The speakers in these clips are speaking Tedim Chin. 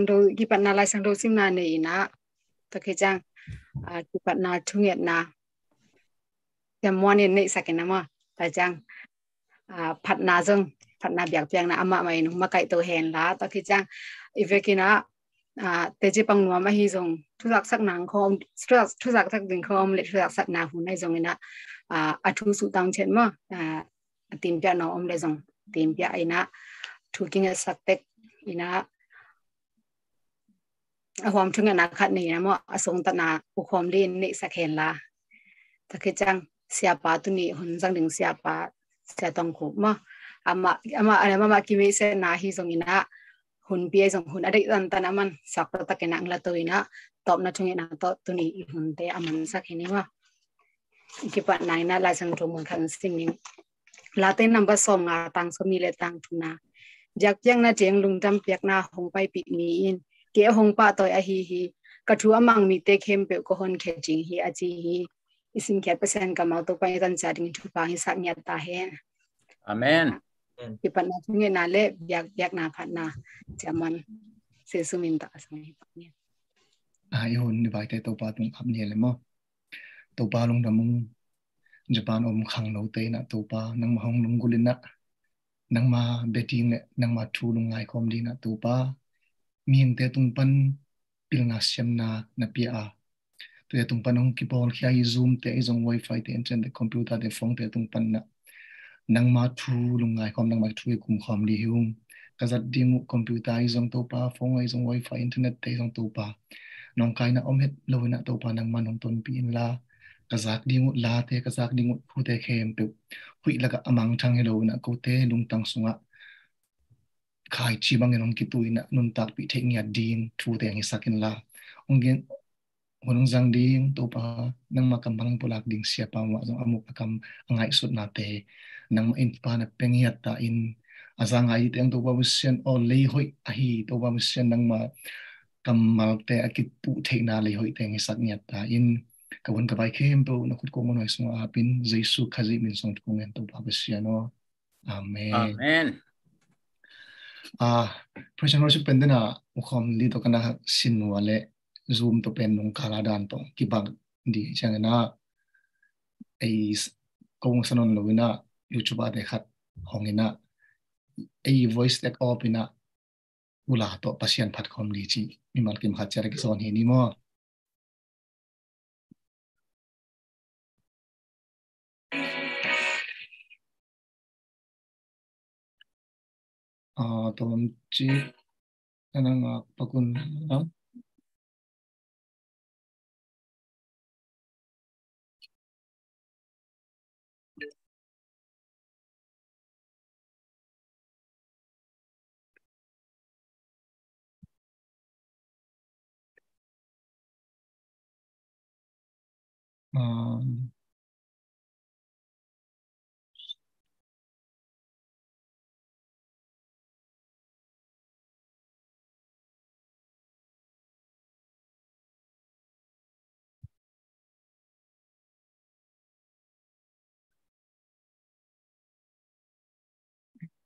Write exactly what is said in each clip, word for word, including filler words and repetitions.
Laisangtho, kipatna Laisangtho simna nei in ah, tua khit ciang, ah, kipatna thungetna siamuan in neihsak in ah maw, tua ciang, ah, phatna zong, phatna biakpiakna amah mah in hong makaihto hen la, tua khit ciang i vekin ah, ah, teci pang nuam ahi zong, thu zaksakna khawng, thu zak, thu zaksak ding khawng om leh, thu zaksakna hun ahi zong in ah, ah, a thu suhtang ciat maw, ah, a timpiak nuam om leh zong timpiak in ah, thu kingetsak tek in ah, a huam thungetna khat nei in ah maw, a sungtatna U Khawm Li in neihsak hen la. Tua khit ciang siapa tuni hun zang ding siapa, Sia Tawng Khup maw, amah, amah, amah, amah kimeihsetna ahi zong in ah, hunpi ahi zong hun a deih tantan a man sak taktak in ah, ang la to in ah, tawpna thungetna tawh tuni i hunte a mansak hi ni maw. Kipatna in ah Laisangtho mun khat sim ning. Late number sawmnga, tang sawmnih le tang thumna. Biakpiakna ciang lungdam piakna hong paipih mi in kei a hong pahtawi ahi hi. Ka thu a mang mite khempeuh ka honkhia ding hi, a ci hi. I simkhiat Pasian kammal Topa i tancia ding thupha hong hisak ngiat ta hen. Amen. Kipatna thungetna le biakpiakna phatna siamuan Jesu min tawh a sang hi. Amen. A, i hun i vaite Topa tung ap ni le maw. Topa lungdam ung. Japan om khangnote in ah Topa, nangmah hong lunggulh in ah, nangma bia ding le nangma thu lungngai khawm ding in ah Topa, mihingte tung pan pilna siamna na pia a, tuate tung pan hong kipawlkhia hi Zoom te ahi zong, wifi te, internet te, computer te, phone te tung pan in ah, nangma thu lungngai khawm, nangma thu i kum khawm ding hi ung. Ka zat ding uh computer ahi zong Topa, phone ahi zong, wifi, internet te ahi zong Topa, nawngkaina om het lo in ah Topa, nangman hong tonpih in la, ka zak ding uh late, ka zak ding uh thute khempeuh huih lakah a mangthang hi lo in ah, kote lungtang sungah khaici bangin hong kitu in ah, nuntakpih theih ngiat ding thute hong hisak in la, hong gen, hun hong zang ding Topa, nangma kam bang hong pulak ding siapa mah zong a muk a kam a ngaihsutnate nangmah in Topa na pia ngiat ta in, a za ngai ding teng Topa Pasian aw, lei hoih ahi Topa Pasian, nangma kammalte a kipuh theihna lei hoih teng hisak ngiat ta in, ka hun ka vai khempeuh na khut kong manhuai sungah ap in, Jesu Khazih min sung thu ngen Topa Pasian aw. Amen. Amen. Ah, praise and worship pen dena U Khawm Li tawh ka na sin uh a le Zoom tawh pen nung kala dan tawh kibang di ciangin ah, ei s-, kong sanon lo in ah YouTube ah te khat hong in ah, ei voice tag op in ah, ula tawh Pasian phat khawm di ci mimal kim khat ciat a kisawn hi ni maw. Ah, tawmcik a na ngak pakun lam. Um,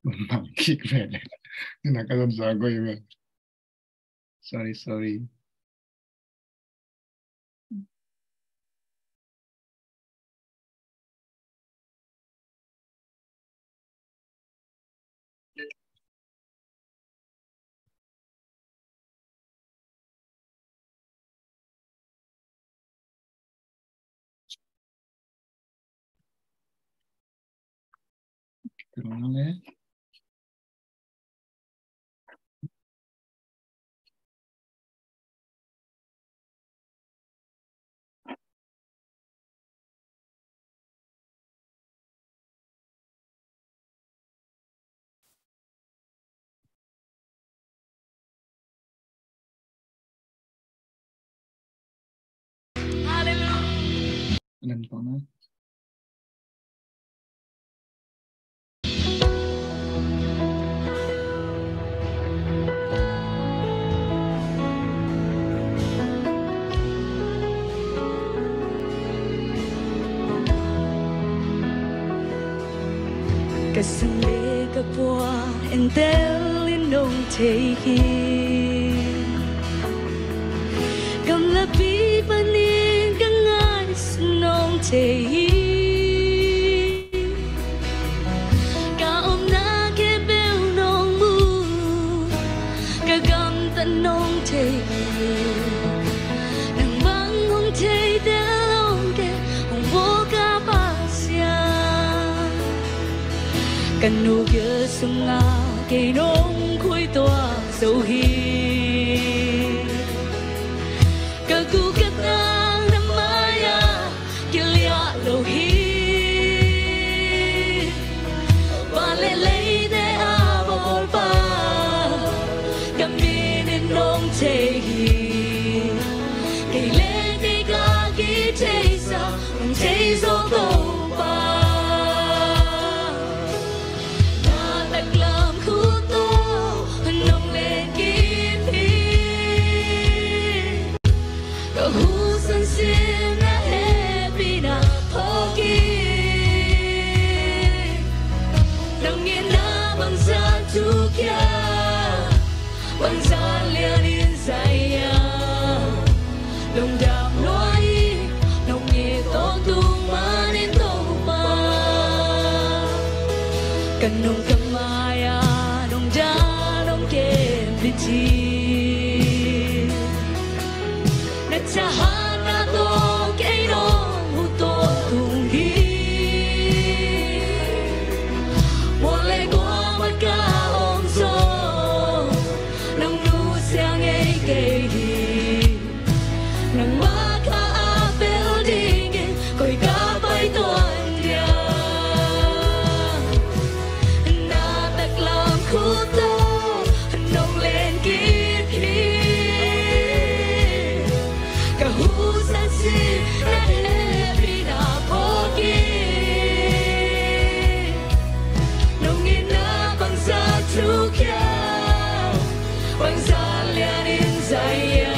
Mang kik ve le. Ina ka zon sa goi ve. Sorry, sorry. Ka sang le ka pua entel in nong thei hi. nong thei hi. Ka omna khempeuh nong mu, ka gamtat nong thei hi. Nang bang hong thei tel om kei, hong bawl ka Pasian. Ka nu gil sungah kei nong khuituak zo hi. Ka guh ka tang na mai-ah kiliah lo hi. Van le leite a bawlpa, ka min in nong thei hi. Kei le kei ka kitheisa nong thei zo, Topa. Na taklam khut tawh nong len kip hi. Ka husan sim na hehpihna phawk hi. Nong itna bangzah thukhia, bangzah lianin zai-a lungdam lua hi. Nong it tawntung manin Topa, ka nung ka mai-ah nong dal nong kem bit hi. Na thahatna tawh kei nong huh tawntung hi. Mual le guah mah ka om zong nong nusia ngei kei hi. Nangmah kha a pel dingin koi ka pai tuan dia. Na taklam khut tawh nong len kip hi. Ka husan sim na hehpihna phawk hi. Nong itna bangzah thukhia, bangzah lianin zai-a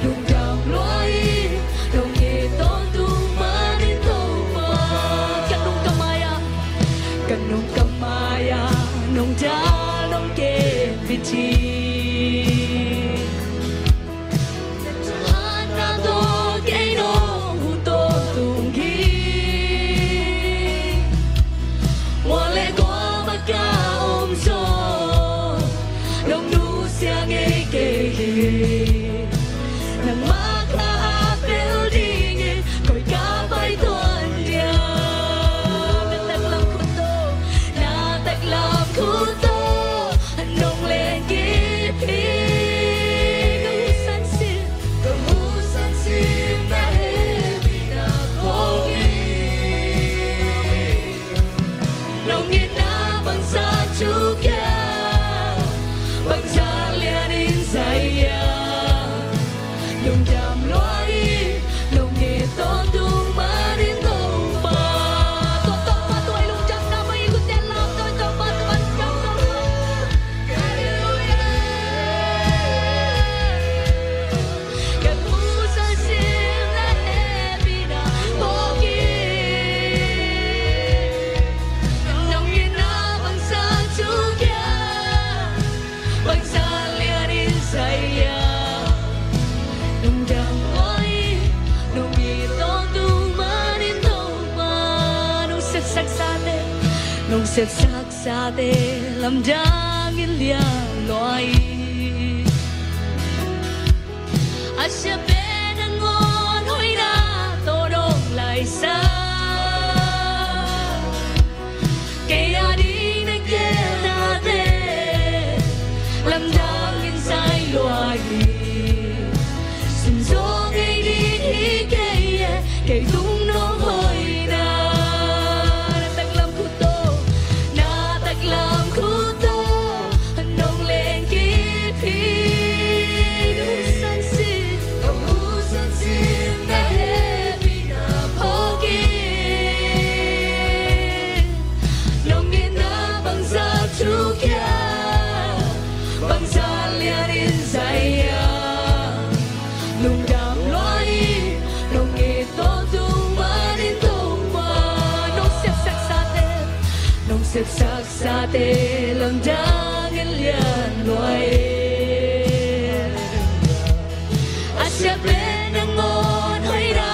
lungdam lua hi. Nong it tawntung manin Topa, ka nung ka mai-ah, ka nung ka mai-ah nong dal nong kem bit hi. Thahatna tawh kei nong huh tawntung hi. Mual le guah mah ka om zong nong nusia ngei kei hi. Nangmah kha a pel dingin koi ka pai tuan dia. Na taklam khut tawh, na taklam khut tawh nong len kip hi. Ka husan sim, ka husan sim na hehpihna phawk hi. Nong itna bangzah thukhia, bangzah lianin zai-a lungdam lua hi. Nong it tawntung manin Topa. Tua Topa tua i lungdamna mah i khut tawh lam tawh Topa, Topa lungdam Topa. Halleluiah. Ka husan sim na hehpihna phawk hi. Nong itna bangzah thukhia, bangzah lianin zai-a lungdam lua hi. Nong it tawntung manin Topa. Nong sepsak sate, nong sepsak sate lamdang in lian lua hi. A sia pen nangawn hoihna tawh nong laisak. Kei a ding na gelnate lamdang in zai lua hi. Sunzawng ngei ding hi kei e, kei tung nong hoihna. Na taklam khut tawh, na taklam khut tawh nong len kip hi. Ka husan sim, ka husan sim na hehpihna phawk hi. Nong itna bangzah thukhia, bangzah lianin zai-a lungdam lua hi. Nong it tawntung manin Topa. Nong sepsak sate, nong sepsak sate lamdang in lian lua hi. A sia pen nangawn hoihna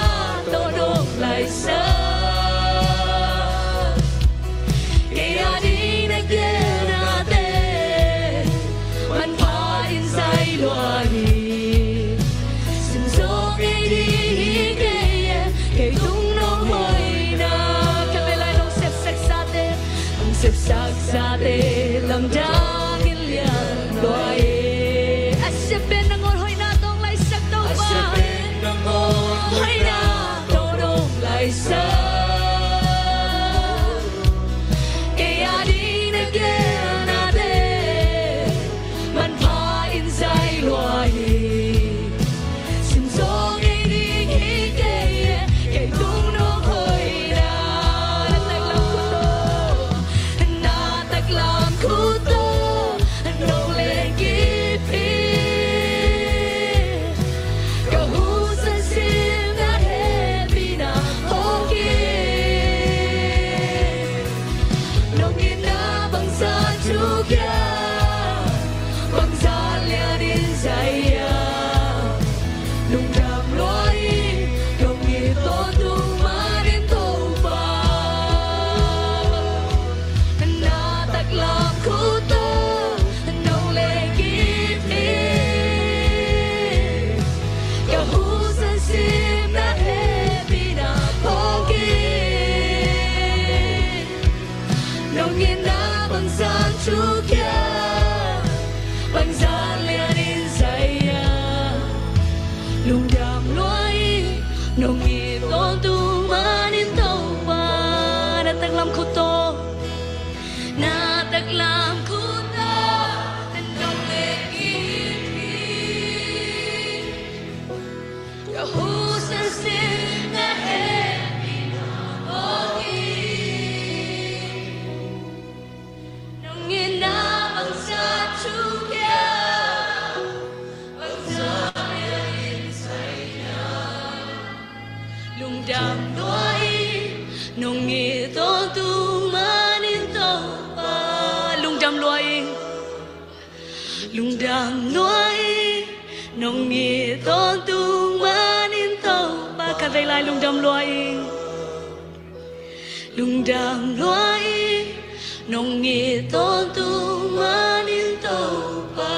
Dam lua ing, nong it tawntung manin Topa. Lungdam lua ing. Lungdam lua ing, nong it tawntung manin Topa. Khatvei lai, lungdam lua ing. Lungdam lua ing, nong it tawntung manin Topa.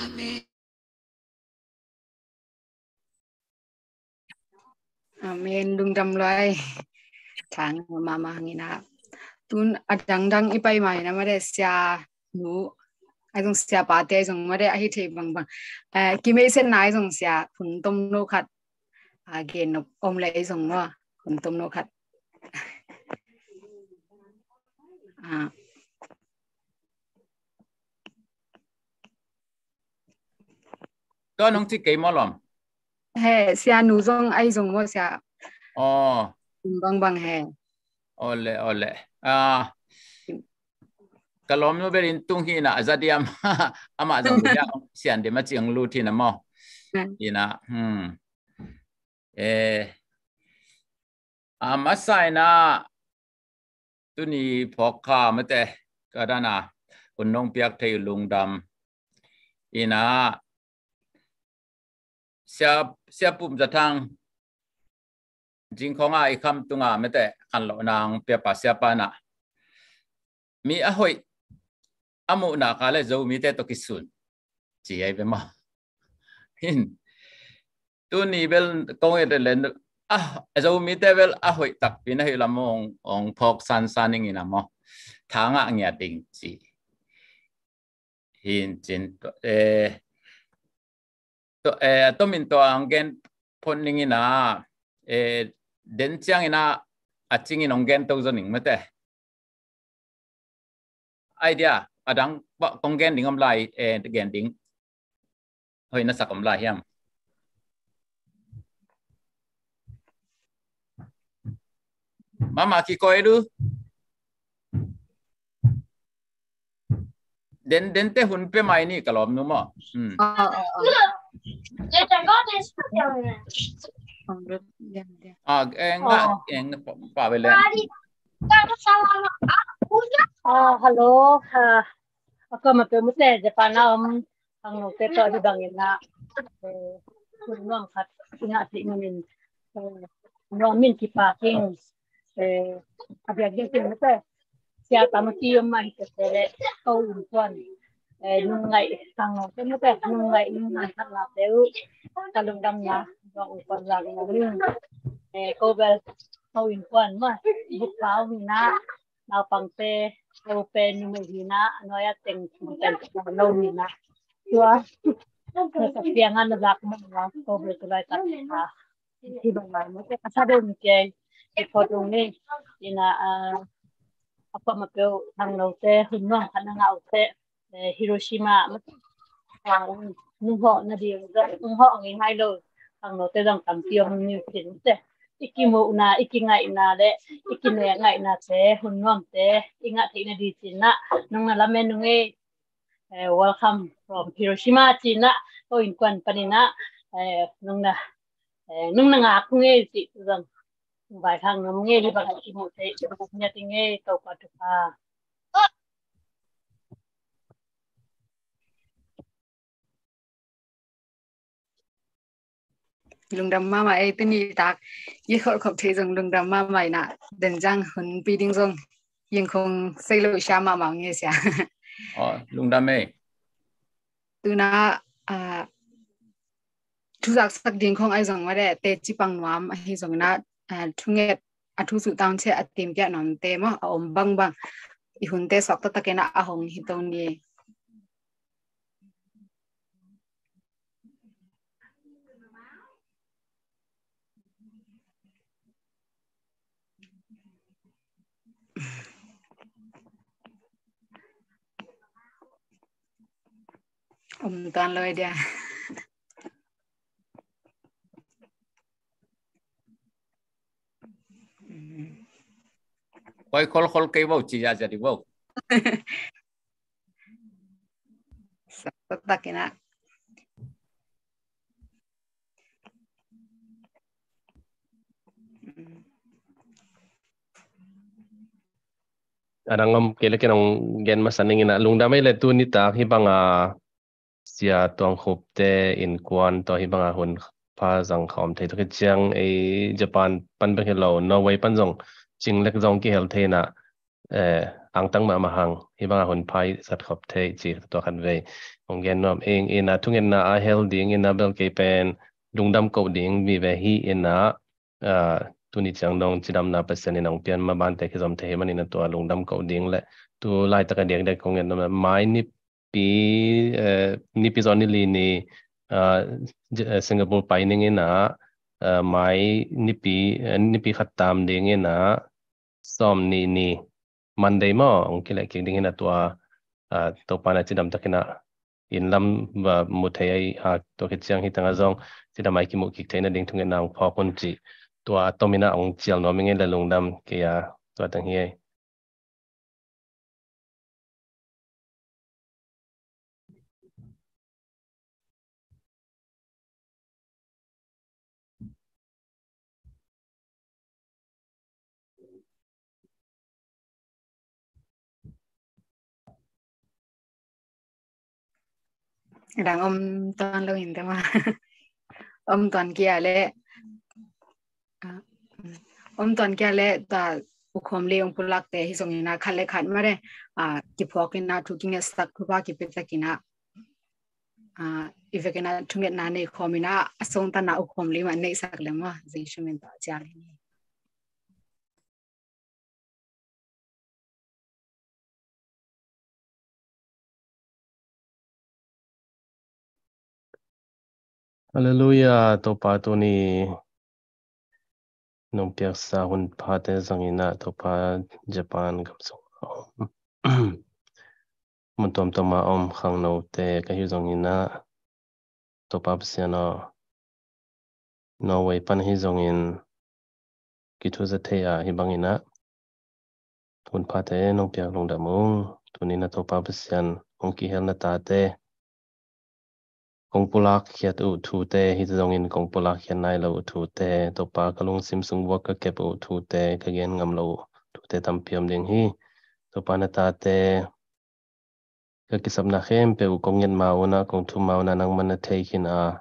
Amen. Amen. Lungdam lua ing. Thang mama hang ina. Tun a dangdang i pai mai na mate, sia nu, a zong sia pate a zong mate, a hi thei bangbang. Eh, kimei sen na a zong sia hun tomno khat. A gen nop om le a zong maw, hun tomno khat. Ah. Tua nong ci kei maw lawm? He, sia nu zong a zong maw sia. Oh. Bangbang he. Ole, ole. Ah. Ka lawmnu bel inn tung hi na, a za diam. Amah zong dia sian dia ma ciang lut hi na maw. Hmm. Ina, hmm. Eh. A masa ina, tuni phawk kha mate, ka dana hun nong piak thei uh lungdam. Ina, sia, sia Pum Za Thang, zingkhong a i kham tunga mate, khan lo nang pia pa sia pa na. Mi a hoih a muhna kha le Zomite tawh kisun ci ai ve maw. Hin. Tuni bel kong et le, ah, Zomite bel a hoih takpi na hi lam ong, ong phawk sansan ing ina maw. Thangah ngiat ding ci. Hin cin, eh, to, eh, tomin to ang gen phot ning ina, eh, den ciang ina a cingin ong gen to zo ning mate. Idea, a dang, ba, kong gen ding om lai, eh, gen ding. Hoih na sak om lai hiam. Mama kikoi lu. Den, den te hun pe mai ni ka lawmnu maw. Hmm. Oh, oh, oh. Ah, eng, eng, pa, pa bele. Ah, hello. Ah, a kua ma pe mute Japan a om. Khangnote tawh hi bangin ah, eh, hun nuam khat i ngah theih manin, eh, nuam in kipak ing, eh, a biak ding cin mate. Sia tam a ki om mah hi tete le, ko innkuan, eh, nungngaih khangnote mate, nungngaih, nungngaih khat late uh, ka lungdamna, nuam innkuan lak ing, eh, ko bel, ko innkuan mah, buk pau hi na, naupangte, kote numei hi na, a nuai a teng, teng, teng lo hi na. Tua, na sa piang a na lak mah na, ko bel tu lai tak ha. Hi bang lai mah, a sa dong kei, i photo ni, ina, ah, a pa ma peuh, khangnote, hun nuam khat na ngah uh teh, eh, Hiroshima, ah, nunghawh na ding, nunghawh ngei ngai lo, khangnote zong tampi om ni uh cin teh. I kimuhna, i kingaihna le, i kinekngaihna te, hun nuamte, i ngah theihna ding cin ah, nong na lamen uh ngei, eh, welcome from Hiroshima cin ah, ko innkuan panin ah, eh, nong na, eh, nong na ngak uh ngei cih zong. Vai khang nong ngei hi bang a kimuh theih, ngiat ing ngei, Topa thupha. Lungdam mahmah ei, tuni tak i kholh khop thei zong lungdam mahmah ina, den zang hun pi ding zong yin khong sei lo sia mahmah nge sia. Oh, lungdam ei. Tuna, ah, thuzak sak ding khong ai zong made, te cipang nuam ahi zong ina, ah, thunget a thu suh tang che a tim kia nuam te maw, a om bangbang. I hun te sok taktak ina a hong hi to ni. Om tan lo dia. Koi khol khol kei vau ci ya jadi vau. Sa tak ina. A dang om kei le ken ong gen masa ning ina, lungdam ei le tu nitak hih banga Sia Tuang Khup te innkuan tawh hih banga hun pha zang khawm thei tuk hi ciang, ei Japan pan bek hi lo, Norway pan zong Cing Lek zong kihel thei ina, eh, angtang mahmah hang hih banga hun pha i zat khop thei ci tua khat vei ong gen nuam ing ina, thungetna a hel ding ina bel kei pen lungdam koh ding vive hi ina, ah, tuni ciang dong cidamna Pasian in ong pian ma bante kizom thei hi man ina tua lungdam koh ding le tu laitak a diakdiak kong gen nuam mai ni pi, eh, nipi zaw ni li ni, ah, J-, eh, Singapore pai ning ina, ah, mai nipi, eh, nipi khat tam ding ina, sawm ni ni Monday maw, ong kileh kik ding ina tua, ah, Topa na cidam tak ina, inn lam va mu thei a, tua khit ciang hi tanga zong cidam a i kimuh kik theihna ding thungetna ong phawk un ci. Tua tom ina ong cial nuam ing ei le lungdam kei a, tua teng hi ei. Dang om tuan lo in tema. Om tuan kia le. Ah, om tuan kia le ta ukhom le ong pulak te hi zong ina khat le khat ma de. Ah, kiphawk ina thu kingetsak thu pa kipetak ina. Ah, i vek ina thungetna nei khawm ina a song tana ukhom le ma nei sak le ma. Jesu min ta cia le ni. Halleluia, Topa tuni nong piaksa hun phate zangina Topa Japan gamsung mun tuamtuama om khangnote ka hi zongina Topa Pasian aw, Norway pan hi zongin kithuza thei a hi bangina hun phate nong piak lungdam ung. Tunina Topa Pasian hong kihelna tate kong pulak khiat uh thute hi zongin kong pulak khiat nai lo uh thute, Topa ka lungsim sung vuak ka kep uh thute, ka gen ngam lo uh thute tampi om ding hi. Topa na tate ka kisapna khempeuh uh kong nget ma una, kong thum ma una nangman na thei khin a.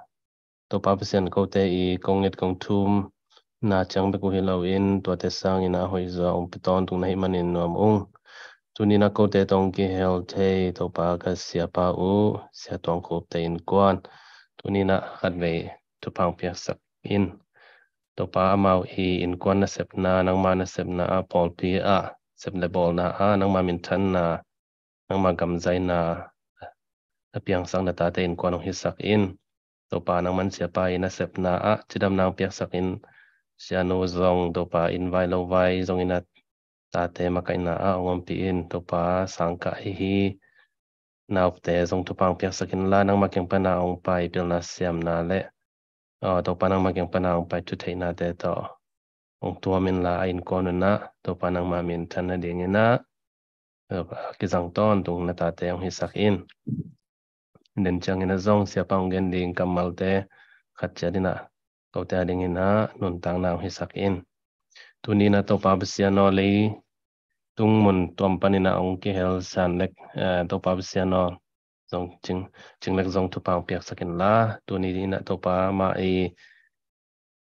Topa Pasian kote i kong nget kong thum na ciang bek uh hi lo in tuate sangin a hoih zaw ong pia tawntung na hi manin nuam ung. Tunina kote tawh ong kihel thei Topa ka siapa uh, Sia Tuang Khup te innkuan. Tunina khatvei thupha ong piaksak in. Topa amau i innkuan nasepna, nangma nasepna a pawlpi a sep le bawlna a nangma minthanna nangma gamzaina a piangsak na tate innkuan ong hisak in. Topa nangman siapa i nasepna ah cidamna ong piaksak in. Sianu zong Topa inn vai lo vai zongin a tate makaihna ah ong ompih in. Topa sangkah i hi naute zong thupha ong piaksak inla nangma kiang pana ong pai pilna siamna le, aw, Topa nangma kiang pana ong pai thutheihnate tawh ong tuam inla a innkuan una Topa nangma minthan nadingina kizang tawntung na tate ong hisak in. Den ciangina zong siapa ong gen ding kammalte khat ciat ina kote a dingina nuntakna ong hisak in. Tunina Topa Pasian aw, lei tung mun tuam panina ong kihel san lek, eh, Topa Pasian aw, zong Cing, Cing Lek zong thupha ong piaksak inla. Tunina Topa ma i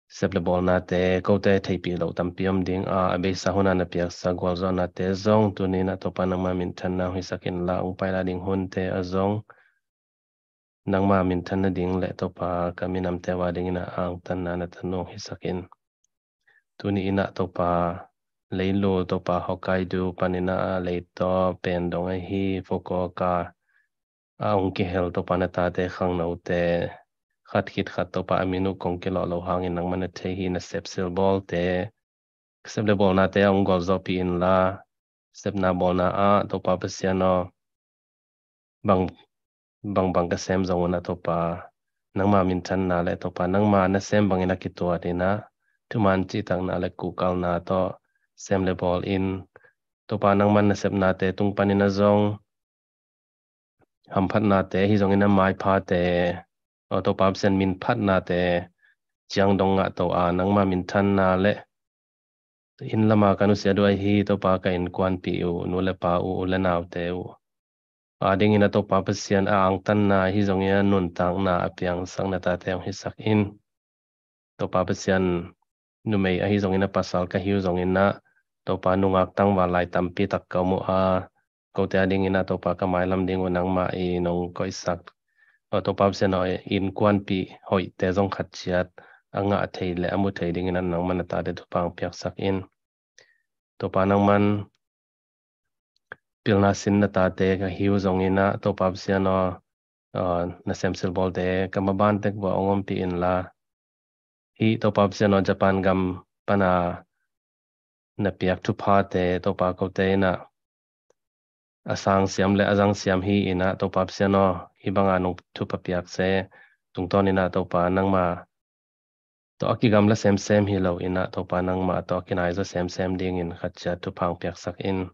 sep le bawlnate kote theihpih loh tampi om ding a, a beisa huna na piaksa gualzawhnate zong tunina Topa nangma minthanna ong hisak inla, ong paila ding hunte a zong nangma minthan nading le Topa ka minamte ua dingina angtanna na tanu ong hisak in. Tuni ina Topa leilul Topa Hokkaido panina a leitaw pen dong ahi Fukuoka a ong kihel Topa na tate khangnote khat khit khat Topa a min uh kong kilawh lo hangin nangman na thei hi, na sep silbawlte, sep le bawlnate a ong gualzawhpih inla, sepna bawlna ah Topa Pasian aw, bang, bang, bang ka sem zong una Topa nangma minthanna le Topa nangma nasem bangin a kituat ina thuman cihtakna le kuhkalna tawh sem le bawl in. Topa nangman nasepnate tung panina zong hamphatnate hi zongin a maiphate, aw, Topa Pasian minphatnate ciang dong ngah to a nangma minthanna le inn lama ka nusiat uh ahi Topa ka innkuanpih uh, nu le pa uh, u le naute uh a dingin ah Topa Pasian, a angtanna ahi zongin ah nuntakna a piangsak na tate hong hisak in. Topa Pasian, numei ahi zongin ah pasal ka hi uh zongin ah Topa, nungak tangval lai tampi tak ka om uh a, kote a dingin ah Topa, ka mailam ding uh nangmah in hong koihsak. Topa Pasian aw, innkuanpih hoihte zong khat ciat a ngah thei le a mu thei dingin ah nangmah na tate thupha hong piaksak in. Topa, nangman pilna sin na tate ka hi uh zongin ah Topa Pasian aw, ah, nasem silbawlte ka maban tek uh ah hong ompih inla, hih Topa Pasian aw, Japan gam pana na piak thuphate Topa, kote in ah a sangsiam le a zangsiam hi in ah Topa Pasian aw, hih banga nong thupha piak se tungtawn in ah Topa, nangma tawh a kigamla semsem hi lo in ah Topa, nangma tawh a kinaizaw semsem dingin khat ciat thupha hong piaksak in.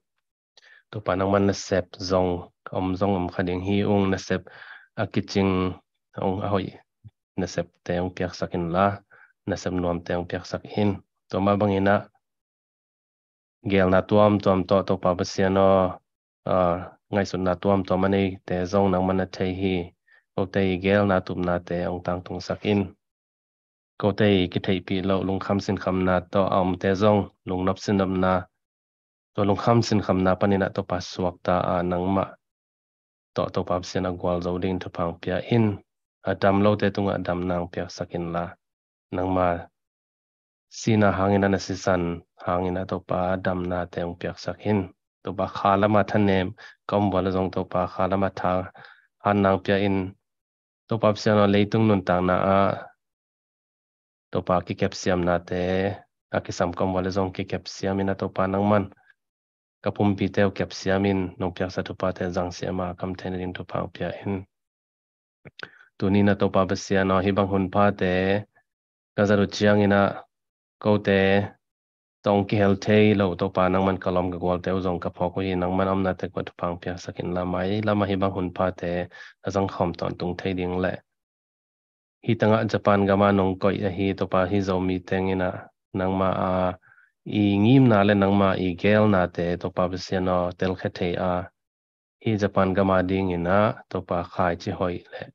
Topa, nangman nasep zong om zong om kha ding hi ung, nasep a kicing hong a hoih nasepte hong piaksak inla, nasep nuamte hong piaksak in. Tua mah bangin ah geelna tuamtuam tawh Topa Pasian aw, ah, ngaihsutna tuamtuam a neite zong nangman na thei hi. Kote i geelna tupnate hong tangtungsak in. Kote i kitheihpih loh lungkham sinkhamna tawh a omte zong lungnop sinnopna, tua lungkham sinkhamna panin ah Topa suakta a, nangmah tawh Topa Pasian a gualzo dingin thupha hong pia in. A dam lote tungah damna hong piaksak inla, nangma sihna hangin ah, na sisan hangin ah Topa damnate hong piaksak in. Topa, kha lama thanem ka om uh a le zong Topa, kha lama tha hatna hong pia in. Topa Pasian aw, leitung nuntakna ah Topa kikepsiamnate a kisam ka om uh a le zong kikepsiam in ah Topa, nangman ka pumpite uh kepsiam in, nong piaksa thuphate zangsiam a, a kam theihna ding thupha hong pia in. Tuni in ah Topa Pasian aw, hih bang hun phate ka zat uh ciangin ah kote tawh hong kihel thei lo Topa, nangman ka lawm ka gualte uh zong ka phawk uh hi. Nangman a omna tek uh ah thupha hong piaksak inla, mailam ah hih bang hun phate a zangkhawm tawntung thei ding le hih tangah Japan gam ah nong koih ahi Topa, hih Zomi teng in ah nangma a i ngimna le nangma i geelnate Topa Pasian aw, telkhia thei a, hih Japan gam a dingin ah Topa, khaici hoih le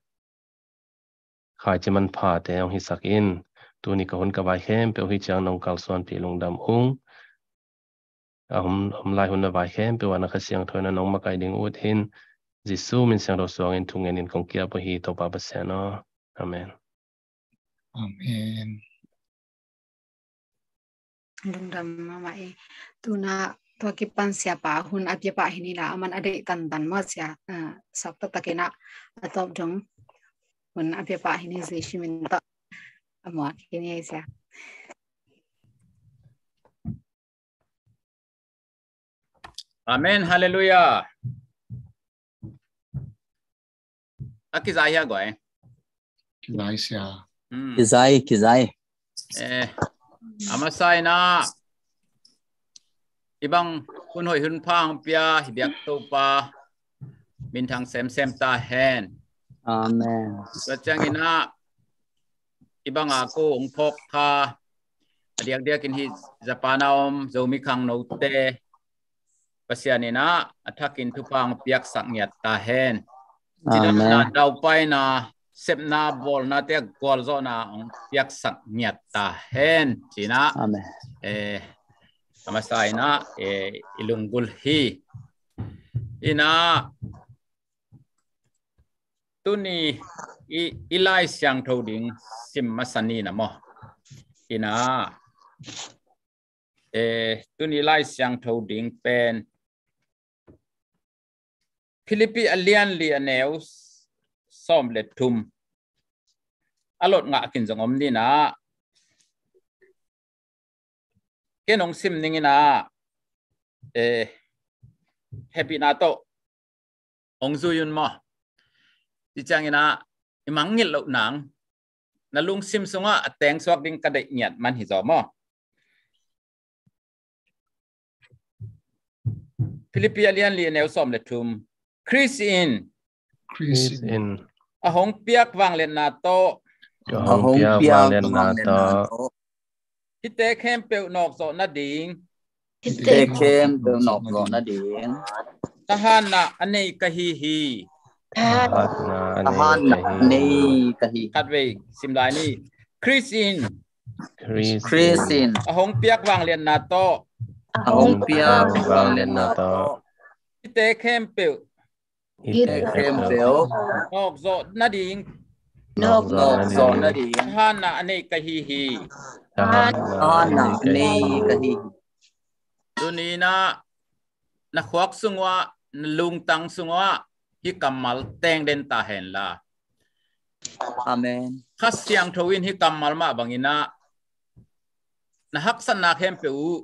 khaici manphate hong hisak in. Tuni ka hun ka vai khempeuh hih ciang nong kalsuanpih lungdam ung. A hom, hom lai hun a vai khempeuh ah na Kha Siangtho in ah nong makaih ding ut in. Jesu min siangtho suangin thungen in kong ki-ap uh hi Topa Pasian aw. Amen. Amen. Lungdam mahmah e. Tu-in ah tua kipan Siapa hun a pia pah hi ni la, aman a deih tantan maw Sia, ah, sawt taktak in ah a tawp dong hun a pia pah hi ni, Jesu min tawh a muak hi ni Sia. Amen. Hallelujah. A kizai hia guai? Kizai Sia. Hmm. Kizai, kizai. Eh, a masa in ah hih bang hun hoih hun pha hong pia hih biak Topa minthang semsem ta hen. Amen. Tua ciangin ah hih bang a ko hong phawk kha a diakdiakin hih Japan a om Zomi khangnote Pasian in ah a thakin thupha hong piaksak ngiat ta hen. Amen. Cidamna, daupaina, sepna, bawlnate a gualzawhna hong piaksak ngiat ta hen. Ci-in ah, amen, eh, a masa in ah, eh, i lunggulh hi. In ah tuni i, i Lai Siangtho ding sim masa ni na maw? In ah, eh, tuni Lai Siangtho ding pen Philippi a lian li a neu sawm le thum. A lot ngah kin zong om ni na. Ken hong sim ning in ah, eh, hehpihna tawh hong zui un maw? Ci ciangin ah i mangngilh loh nang, na lungsim sungah a tengsuak ding ka deih ngiat man hi zaw maw? Philippi a lian li a neu sawm le thum. Khrist in, Khrist in a hong piak vangliatna tawh, a hong piak vangliatna tawh Hihte khempeuh nawkzawh nading. Hihte khempeuh nawkzawh nading. Thahatna a nei ka hi hi. Thahatna a Thahatna nei a ka hi. Nei ka hi. Khatvei sim lai ni. Khrist in. Khrist Khrist in. A hong piak vangliatna tawh. A hong piak vangliatna tawh. Hihte khempeuh. Hihte khempeuh. Nawkzawh nading. Nawkzawh nading. Thahatna a nei ka hi hi. Thahatna a nei ka hi hi. Tuni-in ah na khuak sungah, na lungtang sungah hih kammal teng den ta hen la. Amen. Kha Siangtho in hih kammal mah bangin ah na haksatna khempeuh uh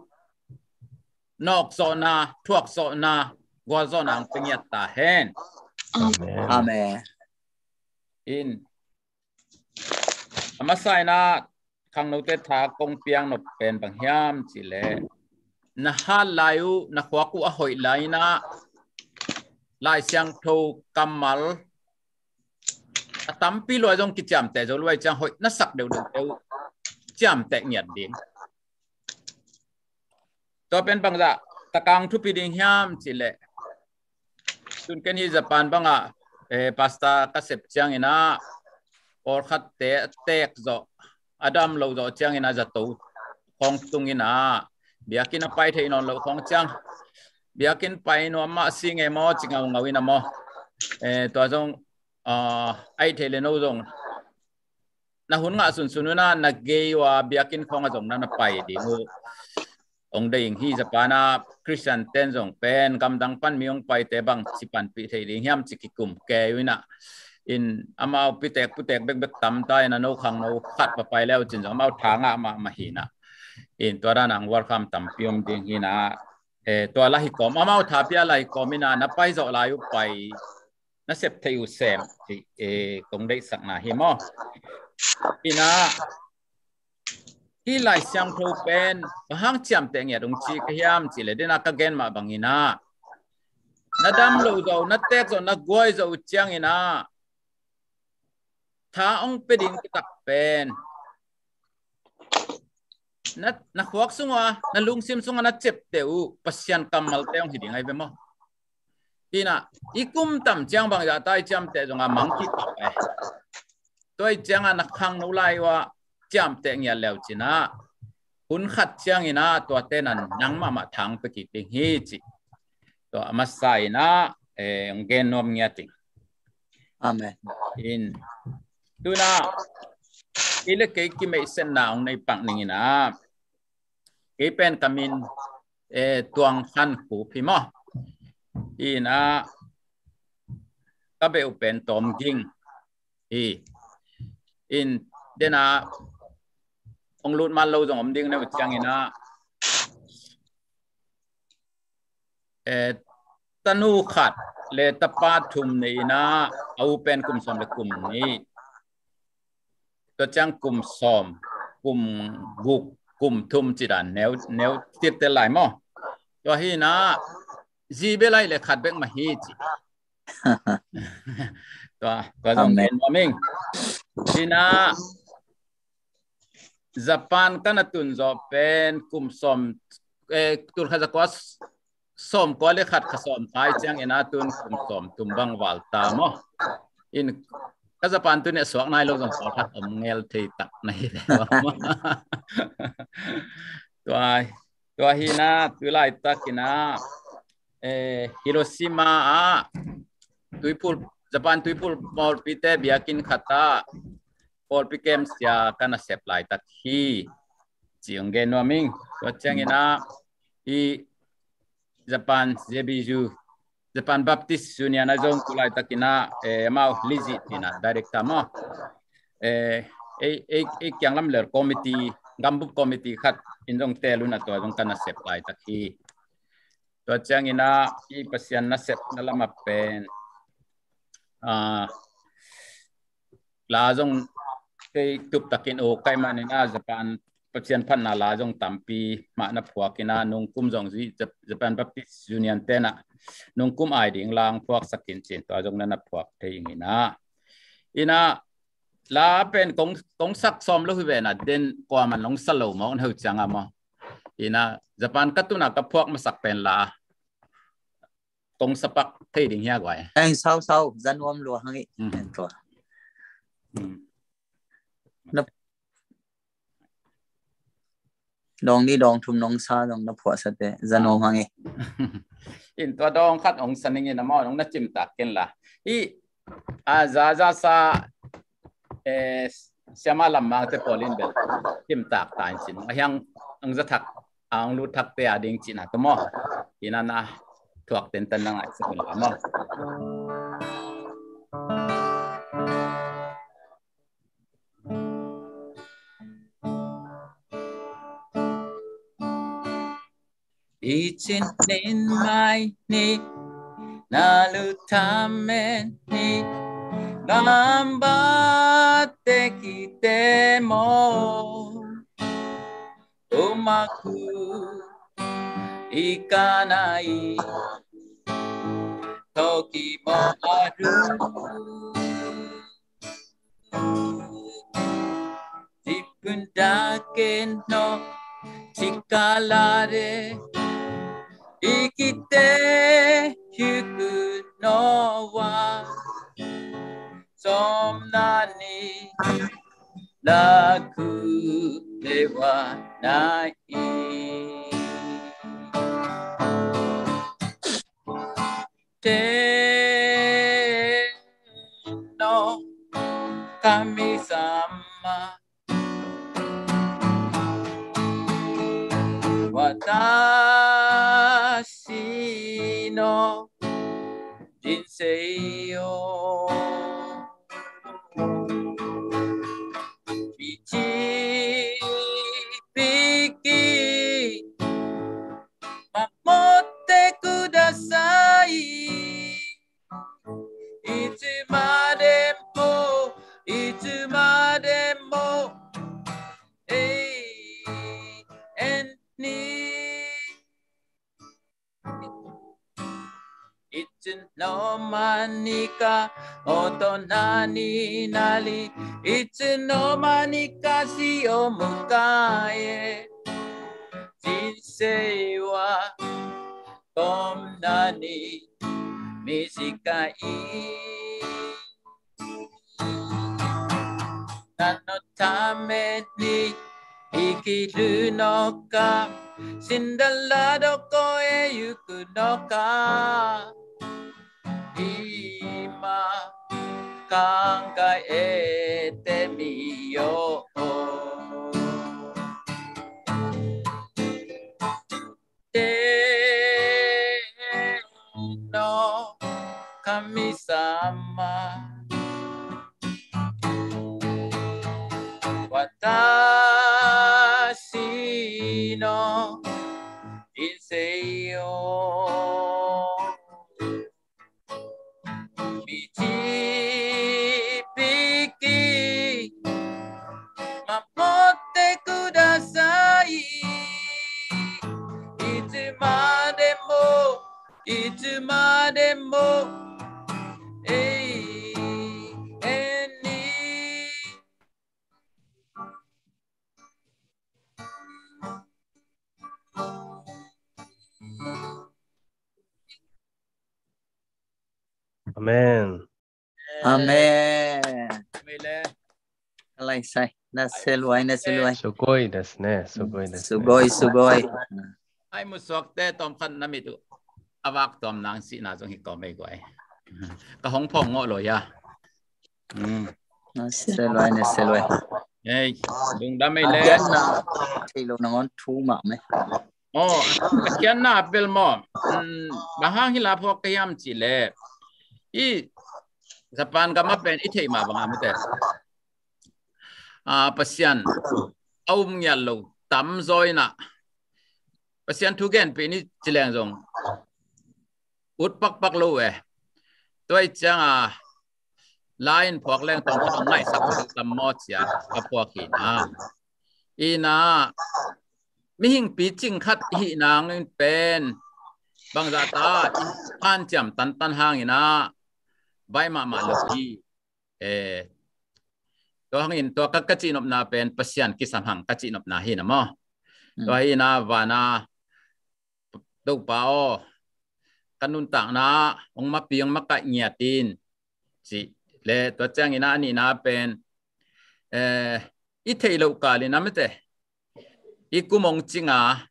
nawkzawhna, thuakzawhna, gualzawhna hong pia ngiat ta hen. Amen. Amen. In a masa-in ah khangnote tha kong piak nop pen bang hiam cih leh, na hat lai uh, na khuak uh a hoih lai-in ah Lai Siangtho kammal a tampi lua zong kiciamteh zo lua ahih ciang hoih na sak deuhdeuhte uh ciamteh ngiat ding. Tua pen bangzah takang thupi ding hiam cih leh, tun ken hih Japan bangah, eh, pastor ka sep ciangin ah pawlkhatte a teek zawh, a dam lo zawh ciangin ah zato khawng tungin ah biakinn a pai thei nawn loh khawng ciang, biakinn pai nuam mah si ngei maw ci ngaungau in ah maw, eh, tua zong, ah, ahih theih leh no zong na hun ngah sunsun un ah na gei uh a biakinn khawng ah zong na na pai ding uh hong deih ing. Hih Japan ah Christian ten zong pen gamdang pan mi hong paite bangci panpih thei ding hiam ci kikum kei uh in ah, in amau pitek putek bekbek tam ta in ah, no khangno khat va pai le uh cin zong amau tha ngah mahmah hi in ah, in tua dan ah welcome tampi om ding hi in ah, eh, tua la hi kawm, amau tha pia la hi kawm in ah na pai zawh lai uh pai, na sep theih uh sem, eh, kong deihsakna hi maw. In ah hih Lai Siangtho pen bang hang ciamteh ngiat hong ci ka hiam cih leh, den ah ka gen mah bangin ah na dam lo zawh, na teek zawh, na guai zawh uh ciangin ah tha hong pia ding taktak pen na, na khuak sungah, na lungsim sungah na ciamteh uh Pasian kammalte hong hi ding ahi ve maw. In ah i kum tam ciang bangzah ta i ciamteh zong a mang kik eh. Tua ahih ciangin ah na khangno lai uh ah ciamteh ngiat le uh cin ah, hun khat ciangin ah tuate in ah nang mahmah tha hong pia kik ding hi ci. Tua a masa in ah, eh, hong gen nuam ngiat ing. Amen. In, tu-in ah kei le kei kimeihsetna hong nei pak ning in ah, kei pen ka min, eh, Tuang Khan Khup hi maw. In ah ka beh uh pen Tawm Ging hi. In, den ah hong lut man lo zong om ding na uh ciangin ah, eh, tanu khat le tapa thum nei in ah, a u pen kum sawm le kum nih, tua ciang kum sawm, kum guk, kum thum ci dan neu, neu tirtel lai maw. Tua hi in ah zi bel ahih leh khat bek mah hi ci. Tua, tua zong gen nuam ing. Hi in ah Japan ka na tun zawh pen kum sawm, eh, tul khat za kua sawm kua le khat, kha sawm kha ahih ciangin ah tun kum sawm thum bang val ta maw. In ka Japan tun i a suak nai lo zong pawlkhat om ngel thei tak na hi ve maw. Tua, tua hi in ah tu laitak in ah, eh, Hiroshima ah tuiphul, Japan tuiphul pawlpite biakinn khat ah pawlpi kem sia ka na sep laitak hi ci hong gen nuam ing. Tua ciangin ah i Japan J B U, Japan Baptist Union ah zong tu laitak in ah, eh, amau Lizzie ci in ah director maw, eh, ei, ei, ei kianglam lel committee, gambup committee khat in zong tel un ah tua zong ka na sep laitak hi. Tua ciangin ah i Pasian nasepna lam ah pen, ah, la zong kei tup takin uk ka hih manin ah Japan Pasian phatna la zong tampi mah na phuak in ah, nungkum zong zui Jap-, Japan Baptist Union te in ah nungkum ai ding la hong phuaksak in ci-in tua zong na na phuak thei ing in ah. In ah la pen kong, kong sak sawm lo hi ve na, den kuaman long sa lo maw, na hu ciang a maw. Ina, Japan ka tuna ka phuak masak pen la kong sapak thei ding hia guai. Eng sau sau, za nuam lua hang i. Mm. Eng tua. Mm. Na dawng ni dawng thum nong sa dong na phuah sa te, za nuam hang i. In tua dawng khat ong sa ning in a maw, nong na cimtak ken la. I, a, za, za sa, eh, siama lam mang te pawl in bel cimtak ta in cin. A hiang ong za thak, a ong lut thak te a ding cin a tu maw. Ina na thuak ten tan na ngai sa kun la maw. Icin nin mai ni, na lu tamen ni, gambatte kite mo, umaku ikanai, toki mo aru. Zipun dake no chikala de ikite yuku no wa, somna ni laku de wa nai. Te no kamisama, watashi no jinsei o michipiki, mamotte kudasai. Itsu ma de mo, itsu ma de mo, ei, en ni. Itsu no ma ni ka otona ni nari, itsu no ma ni ka si o mukai e. Jinsei wa tomna ni misikai. Nan no tame ni ikiru no ka, sindala doko e yuku no ka. Ima kangai ete mi yo. Te no kamisama, watashi no jinsei o michipiki, mamotte kudasai. Itsu ma de mo, itsu ma de mo, ei, en ni. Amen. Amen. Amen. Alai sai. Na seluai, na seluai. Sugoi das ne, sugoi das ne. Sugoi, sugoi. Ai musuak te tom khan na mitu. Avak tom nang si na zong hi ko mei guai. Ka hong phong ngo lo ya. Hmm. Na seluai, na seluai. Ei, lungdam ei le. Kian na, thei lo na ngon thu ma me. Oh, a kianna bel maw. Hmm, bang hang hi la phuak ka hiam cih leh, i Japan gam a pen i theih mah bang a mite. Ah, Pasian a um ngiat lo tam zaw in ah, Pasian thu genpih ni ci leng zong ut pakpak lo eh. Tua i ciang a la in phuak leng tawng khat hong ngaihsak tam maw cia ka phuak hi na. Ina mihing picing khat i hih nangin pen bangzah ta i hanciam tantan hangin ah baih mahmah lo hi. Eh, Tua hangin tua ka, ka cihnopna pen Pasian kisam hang ka cihnopna hi na maw. Tua hi na vana Topa aw, ka nuntakna hong mapi hong makaih ngiat in ci le, tua ciangin a nihna pen, eh, i theih loh kalin a mete i kum hong cinga,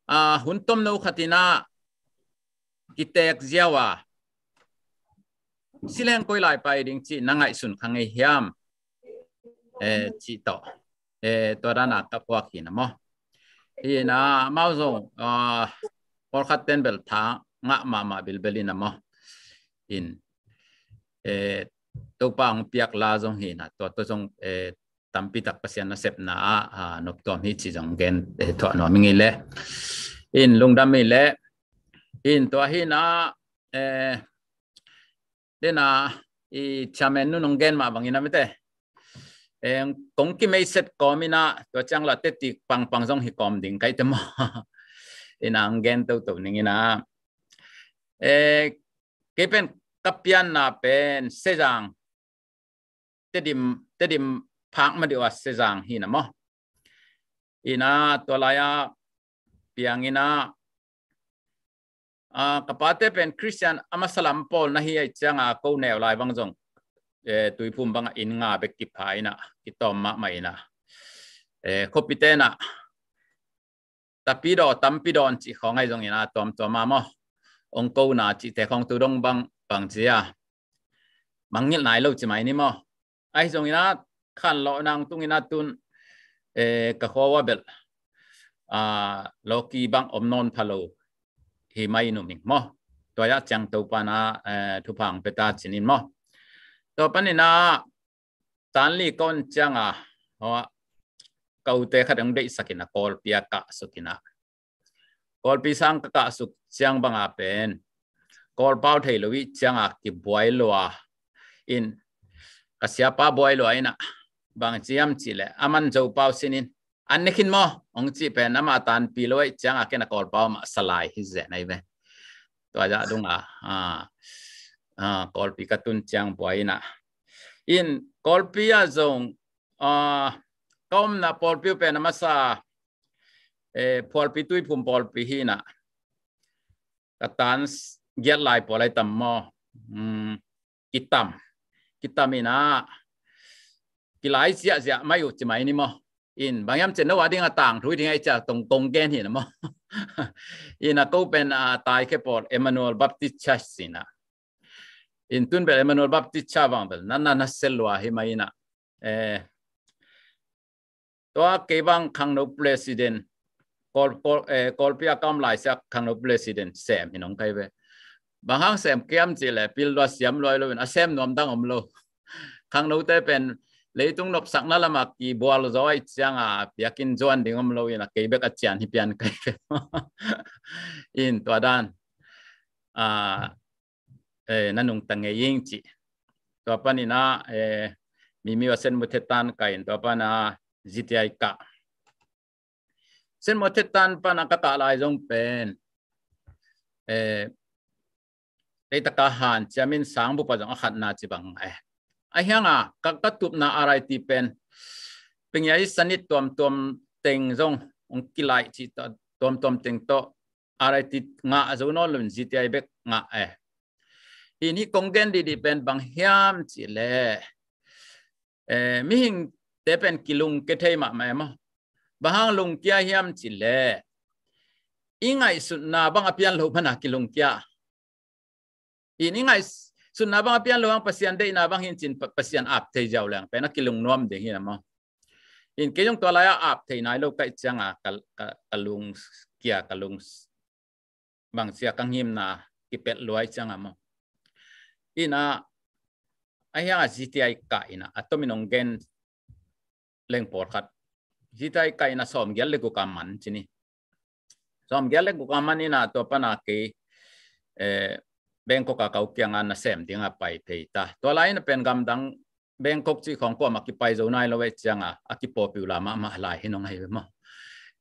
a, hun tomno khatin a kitek ziau a, si leng koi lai pai ding ci na ngaihsun kha ngei hiam, eh, ci tawh, eh, tua dana ka puak hi na maw. Hi na mau zong, ah, pawlkhat ten bel tha ngah mahmah bilbel hi na maw. In, eh, Topa hong piak la zong hi na, tua, tua zong, eh, tampi tak Pasian nasepna ah, ah, noptuam hi ci zong gen, eh, thuah nuam ing i le. In lungdam i le. In tua hi na, eh, dena i chairman nu nong gen mah bangin a mete. Eh, kong kimeiset kawm ina, tua ciang la teti pangpang zong hi kawm ding kai te maw. Ina ang gen toto ning ina. Eh, kei pen ka pianna pen Sezang, Tedim, Tedim phak ma diu a Sezang hi na maw. Ina tua lai a piang ina, ah, ka pate pen Christian a masa lam pawl na hi ai cianga ko neu lai bang zong, eh, Tuiphum banga inn nga bek kipha ina, kitawm mahmah ina. Eh, khuapi tena tapidaw tampidaw an cih khawng ai zong ina tuamtuam a maw. Ong kona cihte khawng tu dong bang, bang cia mangngilh nai lo ci mai ni maw. Ai zong ina khanlawh nang tung ina tun, eh, ka khua ua belh, ah, lawki bang om nawn pha lo hi mai numing maw. Tua ya ciang Topa na, eh, thupha ang peta cinin maw. Tua panina tanli kon cianga, hua, ka ute khat ang deihsakina Kawlpi a kahsukina. Kawlpi sang ka kahsuk ciang banga pen Kawlpau thei lo i cianga kibuai lua in, ka siapa buai lua ina, bang ciam cih le aman Zopau sinin an nekhin maw, ong cih pen ama tanpi lo i cianga kena Kawlpau mah salai hi zen ai ve. Tua zah dunga, ah, ah, Kawlpi ka tun ciang buai ina. In Kawlpi a zong, ah, ka omna pawlpi uh pen a masa, eh, phualpi Tuiphum pawlpi hi na. Ka tan giat lai pawl ai tam maw. Hmm, kitam. Kitam ina kilai ziahziah mai uh ci mai ni maw. In bang hiam cen no a ding a tang thui ding ai cia tong kong gen hi na maw. Ina ko pen a tai khe pawl Emmanuel Baptist Church sina. In tun bel Emmanuel Baptist Church bang bel na na na sel lua hi mai ina. Eh, tua kei bang khangno president, Kawl, Kawl, eh, Kawlpi a ka om lai sia khangno president sem hi nong kai ve. Bang hang sem kiam cih le pil lua siam luai lo in a sem nuam dang om lo. Khangnote pen leitung nopsakna lama kibual zaw ai cianga piakin zuan ding om lo ina kei bek a cian hi pian kai ve. In tua dan, ah, eh, na nungta ngei ing ci. Tua panina, eh, mimiu a Senmuthetan ka in tua pana Z T I ka. Senmuthetan pana ka kah lai zong pen, eh, leitaka han ciamin sangbupa zong a khatna ci bang, eh. A hianga ka, ka tupna R I T pen pengia i sanit tuamtuam teng zong ong kilai ci tuamtuam teng tawh R I T ngah a zo nawn lo in Z T I bek ngah eh. Hi ni kong gen didi pen bang hiam cih le, eh, mihingte pen kilungkia thei mahmah e maw. Bang hang lungkia hiam cih le i ngaihsutna bang a pian lo mana kilungkia. In i ngaihsutna bang a pian lo hang Pasian deihna bang hin cin Pasian ap thei ziau leng pen a kilungnuam ding hi na maw. In kei zong tua lai a ap thei nai lo kaih cianga ka, ka, ka lungkia, ka lung bang cia ka ngimna kipelh luai cianga maw. Ina a hianga Z T I ka ina a tomin ong gen leng pawlkhat Z T I ka ina sawmgiat le guk a man cini. Sawmgiat le guk a man ina tua pana kei, eh, Bangkok a kau kianga na sem dinga pai thei ta. Tua lai ina pen gamdang Bangkok cih khawng kuamah kipai zo nai lo eh cianga a kipawpiu la mahmah lai hi nong ahi ve maw.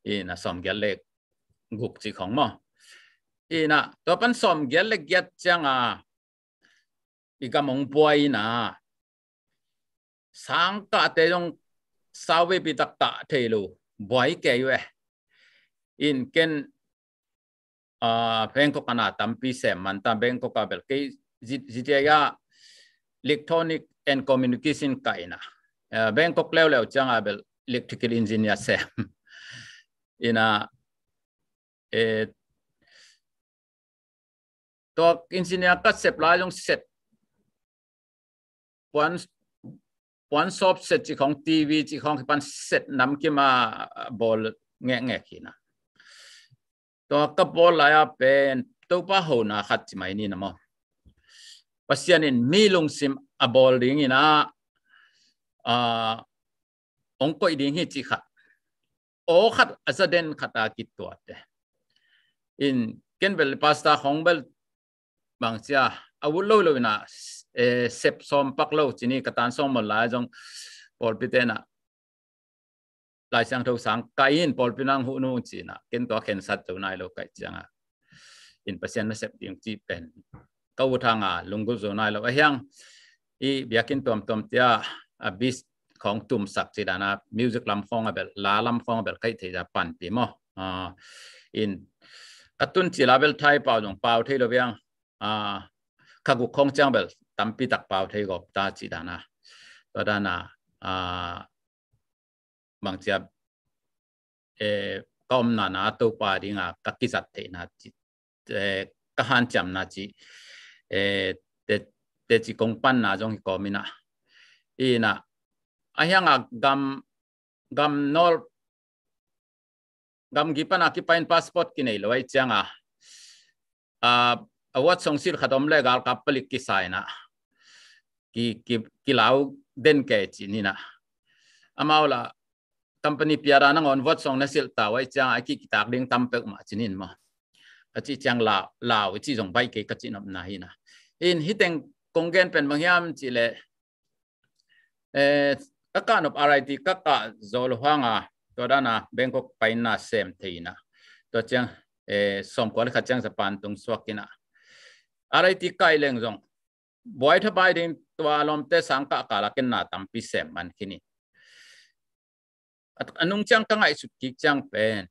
Ina sawmgiat le guk cih khawng maw. Ina tua pan sawmgiat le giat cianga i gam ong buai ina sangkahte zong sau veipi tak tah thei lo buai kei uh e. In ken, ah, Bangkok ah na tampi sem man ta, Bangkok ah bel kei zi-, zite ah electronic and communication kah ina. Ah, Bangkok leuleu ciang ah bel electrical engineer sem. Ina, eh, tua engineer ka sep lai zong sep puan, puan sawp set ci khong, T V ci khong kipan set namkim a bawl ngekngek hi na. Tua ka bawl lai a pen Topa hona khat ci mai ni na maw. Pasian in mi lungsim a bawl ding ina, ah, hong koih ding hi ci khat, aw khat a za den khat a kituate. In ken bel pastor khong bel bang cia a ut lo lo ina, eh, sep sawm pak lo ci ni, ka tan sawm mawl lai zong pawlpi te na Lai Siangtho sang kai in pawlpi nang huh nu ci na, ken tua khensat zo nai lo kai ciang a. In Pasian na sep ding ci pen ka ut hang a lunggulh zo nai lo. A hiang i biakinn tuamtuam tia a bis khong tumsak ci dan a, music lam khong a bel, la lam khong a bel kai thei za panpi maw. Ah, in ka tun ci la bel Thai pau zong pau thei lo biang. Ah, ka guk khong ciang bel tampi tak pau thei gawp ta ci dan a. Tua dan a, ah, bang cia, eh, ka omna na Topa ding a ka kizat theihna ci, eh, ka hanciamna ci, eh, te, te ci kong panna zong hi kawm ina. Ina, a hiang a gam, gam nawl, gamgi pan a kipai in passport kinei lo ai ciang a, ah, a wat song sil khat om le galkap palik kisa ina ki, ki, kilau den kei ci ni na. Amau la company piara nangawn vot song na silh ta uh ai ciang a ki kitak ding tam peuhmah ci nin maw. Ka cih ciang lau, lau i cih zong baih kei ka cih nopna hi na. In hih teng kong gen pen bang hiam cih leh, eh, ka kah nop R I T ka kah zo lo hang a, tua dan a Bangkok paina sem thei ina. Tua ciang, eh, sawmkua le khat ciang Japan tung suak ina. R I T kai leng zong buai thabai ding tua lawmte sang kah kal a ken na tampi sem man khin in. A, a nung ciang ka ngaihsut kik ciang pen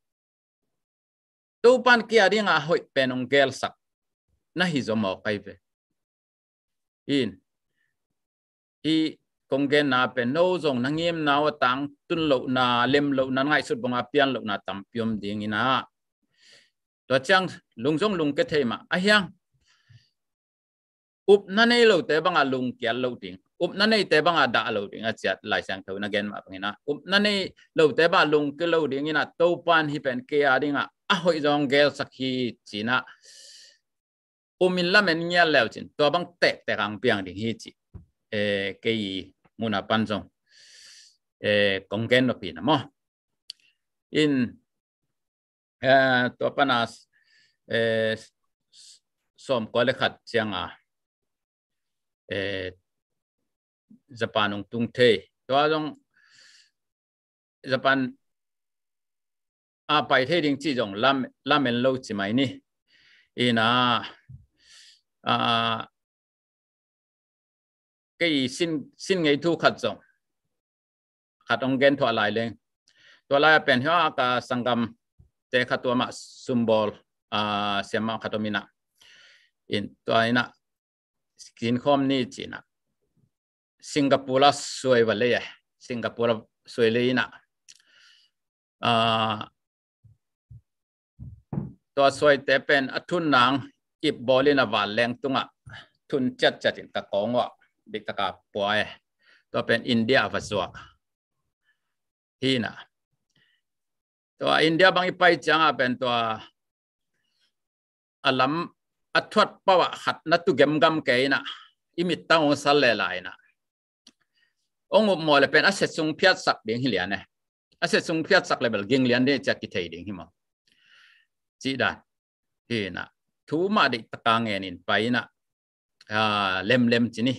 Topan kei a ding a hoih pen hong gelsak na hi zaw maw kai ve. In, hih kong genna pen no zong na ngimna uh a tangtun lohna, lem lohna, ngaihsut bang a pian lohna tampi om ding ina. Tua ciang lung zong lungke thei mah. A hiang upna nei lote bang a lungkiat lo ding, upna neite bang a dah lo ding a ciat Lai Siangtho na gen mah bang ina. Upna nei lote bang a lungke lo ding ina, Topan hih pen kei a ding a a hoih zong gelsak hi ci ina. Um in lamen ngial leu cin tua bang tektek ang piang ding hi ci. Eh, kei muna pan zong, eh, kong gen nop hi na maw. In, eh, tua pan a, eh, sawmkua le khat ciang a, eh, Japan hong tung thei. Tua zong Japan a pai thei ding ci zong lam, lamen lo ci mai ni. Ina, ah, kei sin, sin ngei thu khat zong khat hong gen thuah lai leng. Tua lai a pen hia ka sanggamte khat tua mah sumbawl, ah, siamah khat om ina. In, tua ina sin khawm ni ci ina. Singapore a suai va lei e. Singapore a suai lei ina. Ah, tua suaite pen a thun nang ip bawl in a vanleng tungah thun ciatciat in ka kawng uah diktaka pua e. Tua pen India a va zuak hi na. Tua India bang i pai ciangah pen tua a lam a thuat pau ah khat na tu gemgam kei ina, i mittang hong sal le lai ina. Hong up maw le pen a setsung phiatsak ding hi lian e. A setsung phiatsak le bel ging lian ding cia kithei ding hi maw. Cih dan hi ina. Thu mah deihtaka ngen in pai ina. Ah, lemlem ci ni.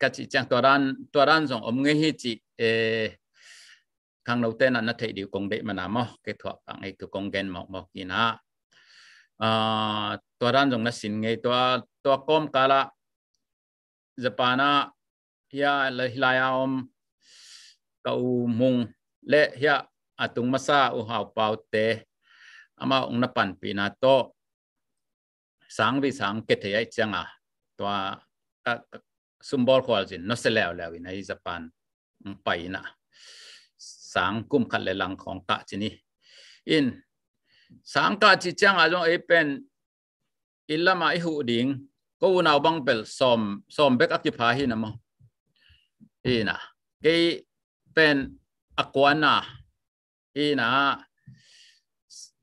Ka cih ciang tua dan, tua dan zong om ngei hi cih, eh, khangnote na na theih dih uh kong deih mana maw, kei thuah pah ngei tu kong gen mawkmawk ina. Ah, tua dan zong na sin ngei tua, tua kawmkal ah Japan ah hia la hilai a om ka u Mung le hia a tung masa u Hau Pau te amau ong na panpihna tawh sang vi sang ke thei ai cianga tua ka, ka sumbawl khual zin no se leuleu in ai Japan ong pai ina sang kum khat le lang khong kah ci ni. In sang kah ci cianga zong ei pen i lama i huh ding ko unau bang bel sawm sawm bek a kipha hi na maw? Hi na kei pen a kuana hi na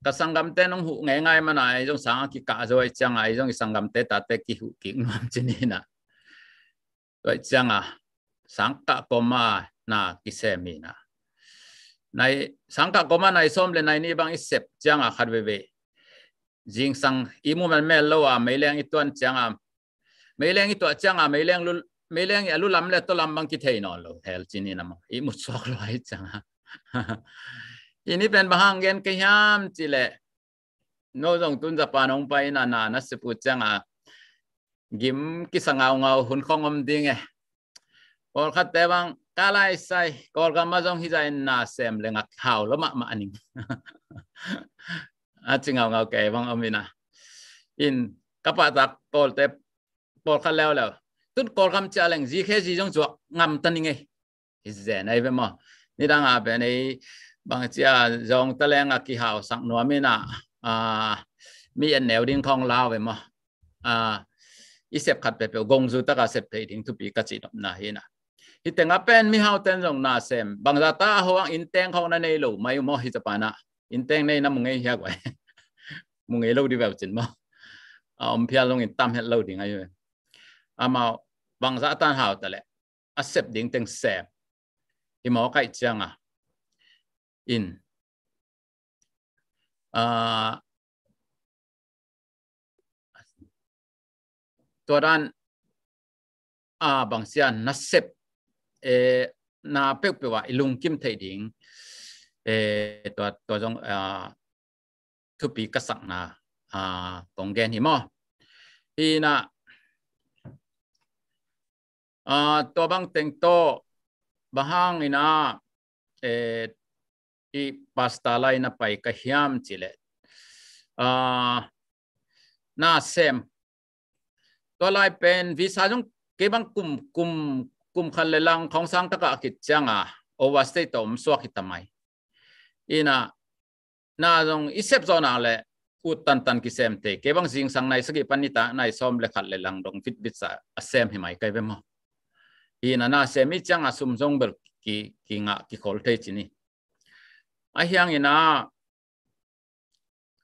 ka sanggamte nong huh ngeingai mana ei zong sang a kikah zo ai cianga ei zong i sanggamte tate kihuh kik nuam ci ni na. Tua cianga sangkah koma na kisem hi na. Nai sangkah koma nai sawm le nai ni bang i sep cianga khat veve zingsang i mu melmel lo a meileng i tuan cianga meileng i tuah cianga meileng lu meileng i a lu lam le to lam bang kithei nawn lo hel ci ni na maw i mu suak lo ai cianga. I ni pen bang hang gen ka hiam ci le no zong tun Japan ong pai ina na na sep uh cianga gim kisa ngaungau hun khong om ding e. Pawlkhatte bang ka lai sai Kawlgam a zong hi zai na sem le ngak hau lo mahmah ning a ci ngaungau kei bang om ina. In ka pahtak Kawlte pawlkhat leuleu tun Kawlgam cia leng zi khe zi zong zuak ngam ta ning e. Hi zen ai ve maw? Nidang a pen ei bang cia zong ta leng a kihau sak nuam ina mi en neu ding khong lau ve maw? I sep khat peuhpeuh gongzu taka sep thei ding thupi ka cih nopna hi na. Hi tengah pen mihau ten zong na sem bangza ta a ho ang in teng khong na nei lo mai uh maw hi Japan ah? In teng nei na mu ngei hiak vai mu ngei lo di veu cin maw? A om phial zong in tam het lo ding ai ve. Amau bangza tan hau ta leh a sep ding teng sem hi maw kaih cianga in tua dan a bangsia na sep na peuhpeuh ah i lungkim thei ding tua tua zong thupi ka sakna kong gen hi maw? Hi na tua bang teng tawh bang hang ina i pasta lai na pai ka hiam ci le na sem tua lai pen visa zong kei bang kum kum kum khat le lang khong sang taka a kit cianga overstay tawh om suak hi ta mai. Ina na zong i sep zawh nak le ut tantan kisem te kei bang zingsang nai sagih pan nita nai sawm le khat le lang dong vitvit sa a sem hi mai kai ve maw? Ina na sem i cianga sum zong bel ki kingah kikhol thei ci ni. A hiang ina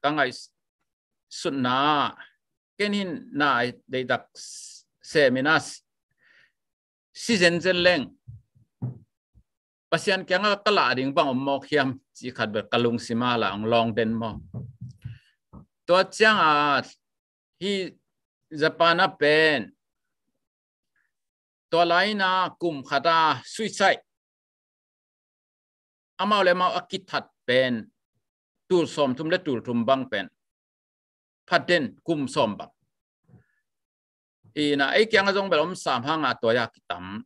ka ngaihsutna ken hin na deidak sem ina si zenzen leng Pasian kiangah ka lah ding bang om mawk hiam cih khat bel ka lungsima la ong lawng den maw? Tua cianga hi Japan a pen tua laina kum khata suicide amau le amau a kithat pen tul sawm thum le tul thum bang pen phaden kum sawm bang. Ina ei kianga zong bel om sam hanga tua ya kitam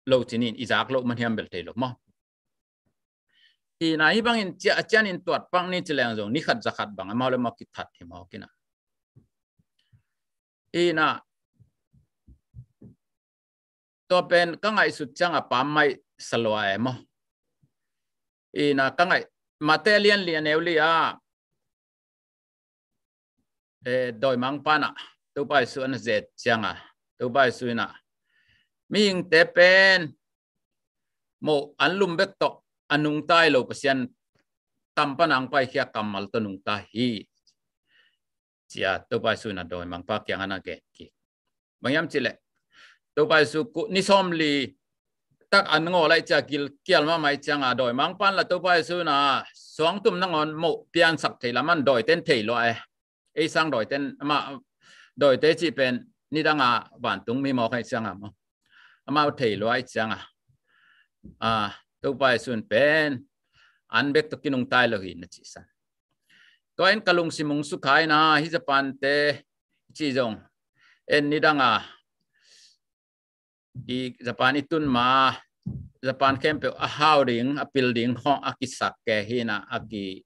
lo cinin i zak lo man hiam bel thei lo maw? Ina hi bangin cia cianin tuat pak ni ci leng zong ni khat za khat bang amau le amau kithat hi maw kina. Ina tua pen ka ngaihsut cianga pam mai salua e maw? Ina ka ngaih mate lian lian eu li a dawimangpa na Topa Jesu ana zet cianga Topa Jesu ina mihingte pen moh an lum bek tawh a nungtai lo Pasian kampa nang paikhia kammal tawh nungta hi cia Topa Jesu ina dawimangpa kiangah na gen kik. Bang hiam cih leh Topa Jesu kuh ni sawm li tak an ngaw lai cia gil kial mahmah i cianga dawimangpan la Topa Jesu ina suangtum nangawn moh piansak thei laman dawiten thei lua e. Ei sang dawiten amah dawite cih pen nidanga vantung mi mawk ai cianga maw? Amau thei lua i cianga Topa Jesu in pen an bek tawh kinungtai lo hi na cihsan. Tua in ka lungsim ung sukhaina hi Japan te cih zong en nidanga I Japan i tun ma, Japan khempeuh a hau ding, a pil ding khawng a kisak ke hi na, a ki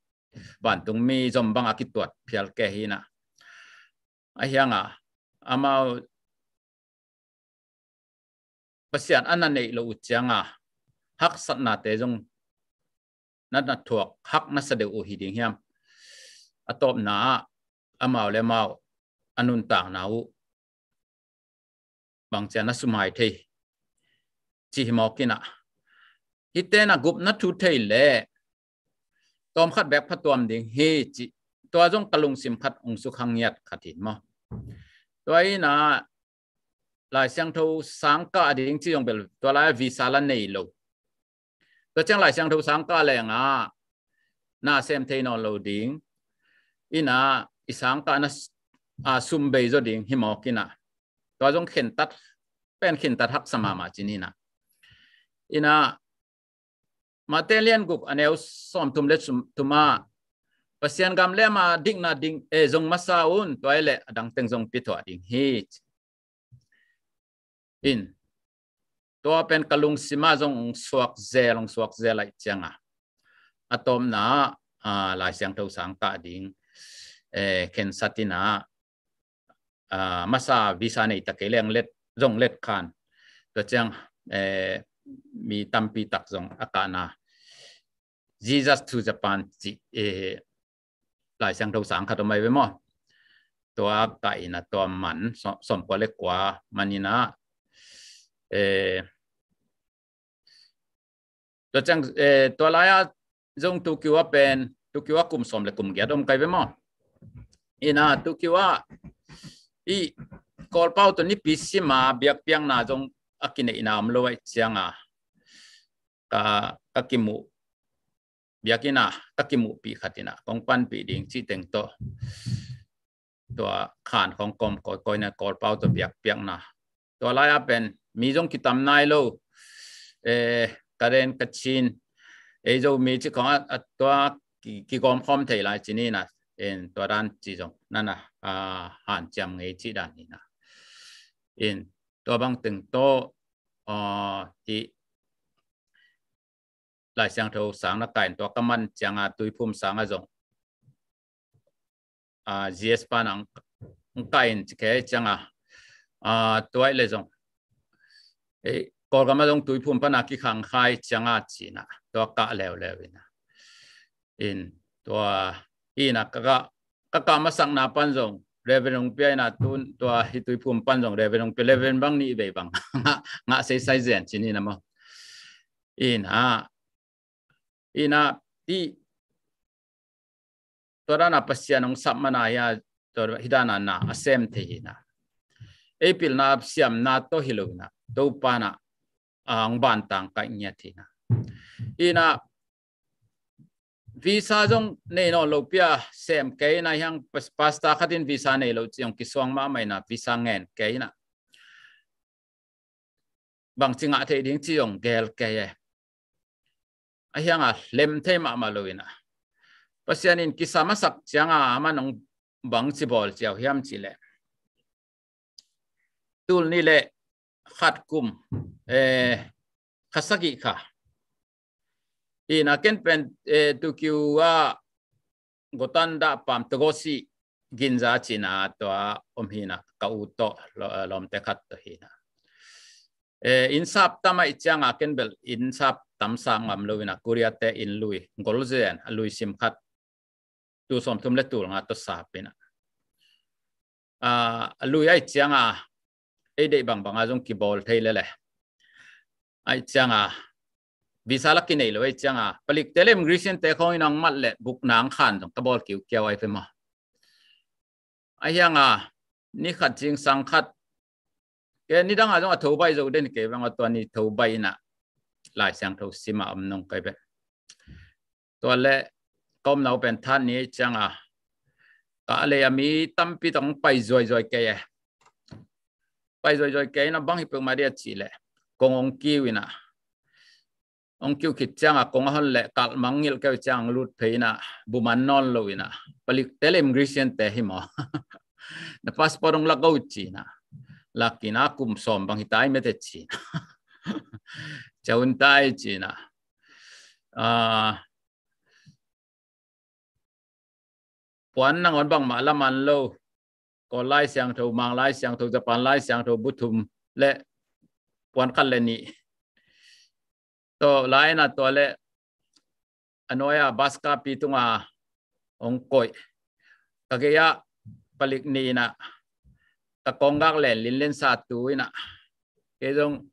vantungmi zom bang a kituat phial ke hi na. A hiang a, amau Pasian a na neih loh uh ciang a, haksatnate zong na na thuak, hak na sa deuh uh hi ding hiam? A tawpna ah, amau le amau a nuntakna uh bang ciang na sumai thei, ci hi mawk hi na. Hihte na gupna thu thei leh tawm khat bek phatuam ding hi, ci. Tua zong ka lungsim khat hong sukha ngiat khat hi maw. Tua hi na, Lai Siangtho sang kah ding ci zong bel, tua lai visa la nei lo. Tua ciang Lai Siangtho sang kah leng a, na sem thei nawn lo ding. Hi na, i sang kahna s-, a, sum bei zaw ding hi mawk hi na. Tua zong khentat, pen khentat haksa mahmah ci ni na. Hi na, Mate lian guk a neu sawmthum le sawmthum ah, Pasian gam le ama dikna ding, e, zong masa un, tua hi leh a dang teng zong pi thuah ding hi. In, tua pen ka lungsim ah zong hong suak zel, hong suak zel ahih ciang a, a tawpna ah, a, Lai Siangtho sang kah ding, e, khensat hi na, a, masa visa nei ta kei leng let, zong let khan. Tua ciang, e, mi tampi tak zong a kahna Jesus to Japan ci, e, Lai Siangtho sang khat om ahi ve maw. Tua kah hi na, tua man, sawm, sawmkua le kua man hi na, e, tua ciang, e, tua lai ah zong tu kiu ah pen, tu kiu ah kum sawm le kum giat om kai ve maw. Hi na, tu kiu ah i Kawlpau tawh nipi sim a biakpiakna zong a kineihna om lo ahih ciang a, ka, ka kimuh biakinn ah, ka kimuhpih khat in a kong panpih ding cih teng tawh, tua khan khawng kawm kawikawi na, Kawlpau tawh biakpiakna. Tua lai ah pen mi zong kitam nai lo. E, Karen, Kachin, ei Zomi ci khawng a, a tua ki, kigawm khawm thei lai ci ni na. In, tua dan ci zong na na, a, hanciam ngei cih dan hi na. In, tua bang teng tawh, a, hih Lai Siangtho sang na kah in, tua ka man ciang a Tuiphum sang ah zong, a, G S pan a hong kah in ci kei ciang a, a, tua hi leh zong, e, Kawlgam ah zong Tuiphum pan a kikhang kha hi ciang a ci na, tua kah leuleu hi na. In, tua hi na ka kah, ka kah masakna pan zong Reverend hong pia hi na, tun tua hih Tuiphum pan zong Reverend hong pia, Reverend bang nih vei bang ngah, ngah seisai zen ci ni na maw. In, a, hi na, hih, tua dan a Pasian hong sap man a hia, tua hih dan a na a sem thei hi na. Ei pilna siamna tawh hi lo hi na, Topa na, a, hong bantang kaih ngiat hi na. Hi na, visa zong nei nawn lo pi a sem kei na, hiang pas-, pastor khat in visa nei lo ci hong kisuang mahmah hi na, visa ngen kei na. Bangci ngah theih ding ci hong gel kei e. A hiang a lem thei mahmah lo hi na. Pasian in kisam a sak ciang a, aman hong bangci bawl ciau hiam cih leh, tul nih le khat kum, e, kha sagih kha. Hi na, ken pen, e, tu kiu ah Gotan da pam Togoshi Ginza ci na, tua om hi na, ka u tawh, lo-, lawmte khat tawh hi na. E, inn sap tam ahih ciang a, ken bel inn sap tam sa ngam lo hi na, Korea te inn lui, gol zen, a lui sim khat, tul sawmthum le tul nga tawh sap hi na. A, a lui ahih ciang a, ei deih bangbang a zong kibawl thei lel e. Ahih ciang a, visa la kinei lo ahih ciang a, palikte le immigration te khawng in hong mat leh bukna hong khan zong ka bawl kiukiau ahi ve maw. A hiang a, ni khat zingsang khat, ke nidang a zong a tho baih zo den kei bang a, tua ni tho baih in a, Lai Siangtho sim a om nong kai ve. Tua le ka omna uh pen Thanni ahih ciang a, ka a lei a mi tampi tak hong pai zuaizuai kei e. Pai zuaizuai kei in a, bang hi peuhmah dia cih leh, kong hong kiu in a, hong kiu khit ciang a, kong a hon leh kalh mang ngilh kei uh ciang hong lut phei in a, bu man nawn lo in a, palikte le immigration te hi maw, na passport hong lak o ci in a, lak in a kum sawm bang hi tai mete ci-in. Ciah hun tai ci-in a. Ah, puan nangawn bangmah la man lo. Kawl Lai Siangtho, Mang Lai Siangtho, Japan Lai Siangtho, bu thum le puan khat le nih. Tua lai-in a tua le a nuai-a bus kapi tungah hong koih. Ka gei-ah palik nih in a ka kawnggak len linlen sa tu in a, kei zong,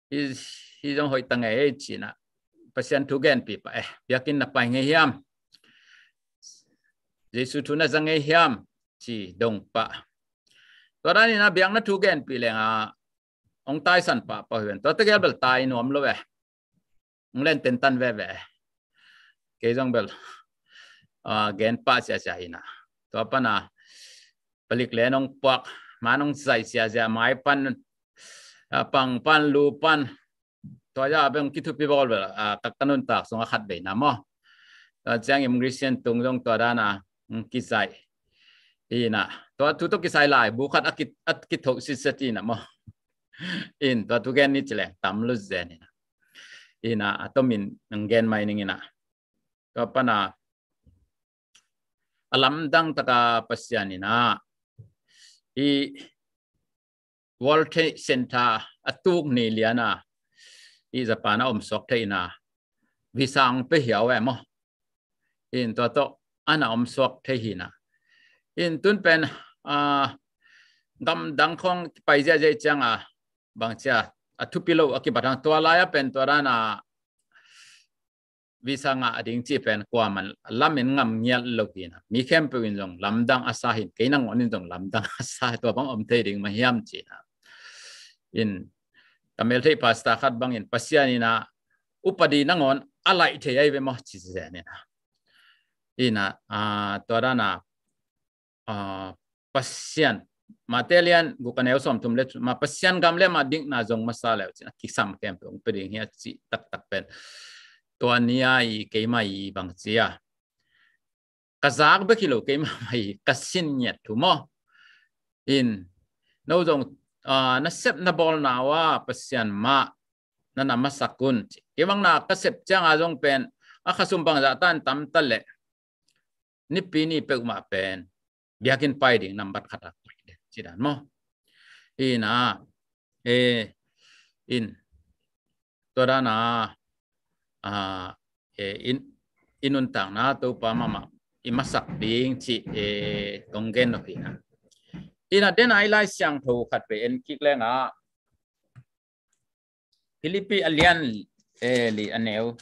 hih, hih zong hoih ta ngei ei ci-in a, Pasian thu genpih pah e, biakinn na pai ngei hiam? Jesu thu na za ngei hiam? Ci dong pah. Tua dan in a biakna thu genpih leng a hong taisan pahpah uh hi ven. Tua tegel bel tai nuam lo e. Hong len tentan veve. Kei zong bel, ah, gen pah siasia hi in a. Tua pan a palik len hong puak, man hong zai siasia, mai pan, ah, pang pan, lu pan. Tua zah beng kithupi bawl bel, ah, ka, ka nuntak sungah khat vei na maw. Tua ciang immigration tung zong tua dan a, mm, kizai. Hi in a, tua thu tawh kisai laibu khat a ki, a kithoh sitset hi in a maw. In tua thu gen ni ci leng tam lua zen hi in a. Hi in a, a tomin hong gen mai ning in a. Tua pan a, a lamdang taka Pasian in a, hih World Trade Center a tuk ni lian a, hih Japan a om suak thei in a, visa hong pia hiau e maw. In tua tawh a na om suak thei hi in a. In tun pen, ah, gamdang khawng pai ziahziah ciang a, bang ci a, a thupi lo a kibat hang, tua lai-ah pen tua dan a visa ngah ding cih pen kuaman lamen ngam ngiat lo hi in a. Mi khempeuh in zong lamdang a sa hi in, kei nangawn in zong lamdang a sa, tua bang om thei ding mah hiam ci in a. In ka meltheih pastor khat bangin Pasian in a upadi nangawn a laih thei ahi ve maw ci zen in a. In a, ah, tua dan a, ah, Pasian, Mate lian guk a neu sawmthum le, mah Pasian gam le mah dikna zong masa le uh ci in a, kisam khempeuh hong pia ding hi a cih taktak pen tua ni-a i keimah i bang ci a, ka zak bek hi lo, keimah mah i ka sin ngiat thu maw. In no zong, ah, na sep na bawlna uh ah Pasian mah na na masak un ci. Kei bang na ka sep ciang a zong pen a khasum bangzah tan tam ta leh nipi ni peuhmah pen biakinn pai ding nambat khat a koih den ci dan maw. In a, eh, in tua dan a, ah, eh, in, i nuntakna Topa mahmah i masak ding cih, eh, kong gen uh hi in a. In a, den a i Lai Siangtho khat vei en kik leng a, Philippi a lian, eh, li a neu,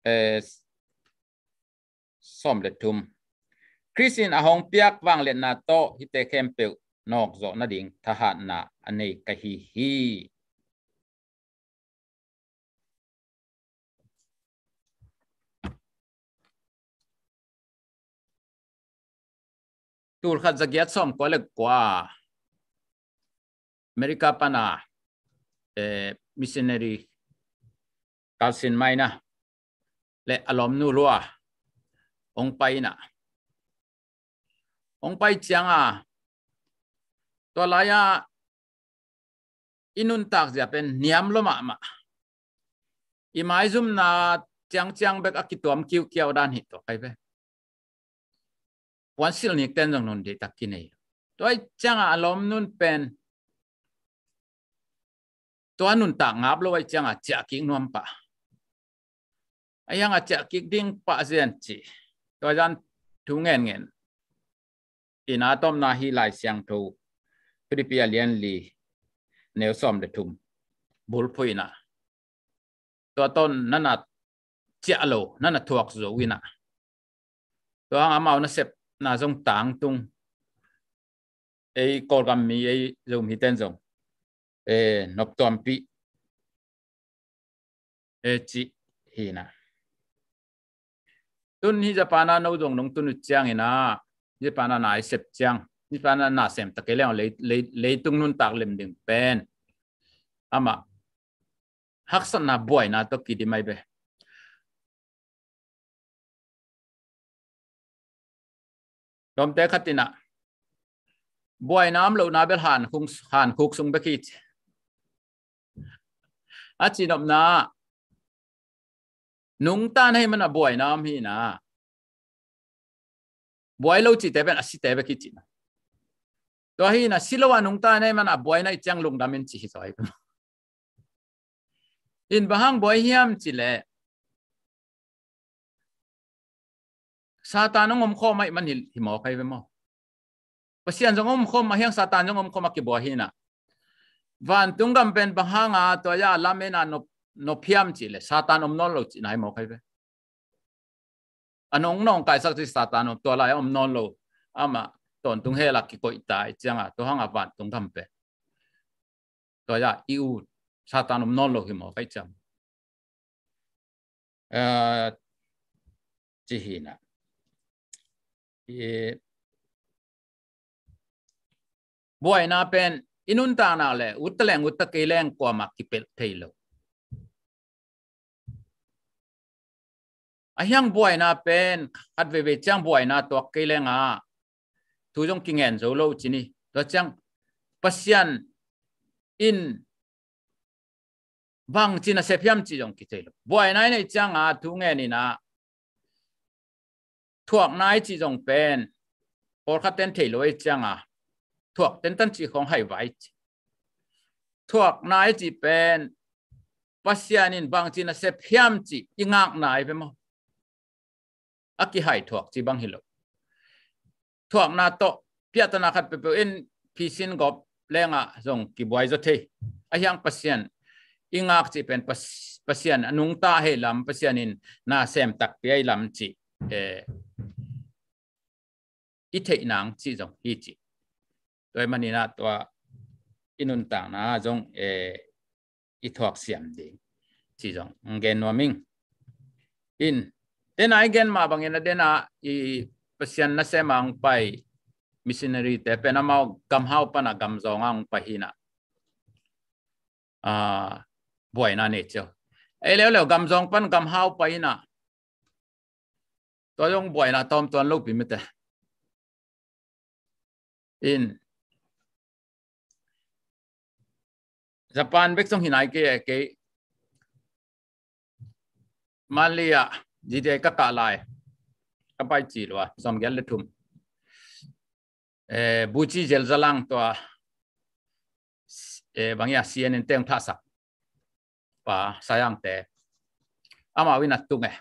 eh, sawm le thum. Khrist in a hong piak vangliatna tawh hihte khempeuh nawkzawh nading thahatna a nei ka hi hi. Tul khat za giat sawm kua le kua America pana, eh, missionary Carson Miner le a lawmnu lua hong pai in a, hong pai ciang a, tua lai-a i nuntak zia pen niam lua mahmah. I maizumna ciangciang bek a kituam kiukiau dan hi tua kai ve. Puansilh nikten zong nun deihtak kinei. Tua i ciang a a lawmnun pen tua nuntak ngap lo a i ciang a ciah kik nuam pah. A hiang a ciah kik ding pah zian ci. Tua zan thu ngen ngen in a tawmna hi Lai Siangtho Philippi a lian li neu sawm le thum bulphuh in a, tua tawn nana ciah lo, nana thuak zo in a, tua hang amau nasepna zong tangtung. Ei Kawlgam mi, ei Zomi ten zong, eh, noptuampih, eh, cih hi in a. Tun hi Japan a no zong nong tun uh ciang in a, Japan a na i sep ciang, Japan a na sem ta kei leng lei, lei, leitung nuntak lem ding pen amah haksatna buaina tawh kidim ai ve. Lawmte khat in a, Buaina om lohna bel hankhuk, hankhuk sung bek hi ci. A cihnopna, nungta na hih mana buaina om hi na. Buai lo cihte pen a site bek hi cihna. Tua hi na, si lo a nungta na hih mana buaina i ciang lungdam in ci hi zaw hi. In bang hang buai hiam cih leh Satan hong omkhawm ahih man hi, hi mawk ahi ve maw? Pasian zong omkhawm, a hiang Satan zong omkhawm a kibuai hi na. Vantung gam pen bang hanga tua ya lam en a nop, nop hiam cih leh Satan om nawn lo cihna hi mawk ahi ve. A nong nawngkaisak cih Satan om, tua lai a om nawn lo. Amah tawntung hell a kikoih ta i cianga tua hanga vantung gam pen tua ya i ut Satan om nawn lo hi mawk ahi ciang. Eh, ci hi na. I buaina pen i nuntakna le utta leng utta kei leng kuamah kipelh thei lo. A hiang buaina pen khat veivei ciang buaina tuak kei lenga thu zong kingen zo lo ci ni. Tua ciang Pasian in bangci nasep hiam cih zong kithei lo. Buaina i neih cianga thu ngen in a thuakna i cih zong pen pawlkhat ten thei lo i cianga thuak tentan cih khawng haivai ci. Thuakna i cih pen Pasian in bangci nasep hiam cih i ngakna i ve maw? A kihai thuak ci bang hi lo. Thuakna tawh piahtana khat peuhpeuh in phisin gawp lenga zong kibuai zaw thei. A hiang Pasian i ngak cih pen Pas-, Pasian a nungta hei lam, Pasian in na sem takpi ahi lam cih, eh, i theih nang cih zong hi cih. Tua i maninah tua i nuntakna zong, eh, i thuak siam ding cih zong gen nuam ing. In, tena i gen mah bangin a dena i Pasian nasem a hong pai missionary te pen amau gamhau pana gamzawng a hong pai hina. Ah, buaina nei cio. Ei leuleu gamzawng pan gamhau pai hina. Tua zong buaina tawm tuan lopi mite. In Japan bek zong hi nai kei, kei Malia, G T I ka kah lai ka pai ci lua, sawmgiat le thum. Eh, Buci Zel Zalang tua, eh, bang ia C N N te hong thahsak pa sayangte amau in a tung e.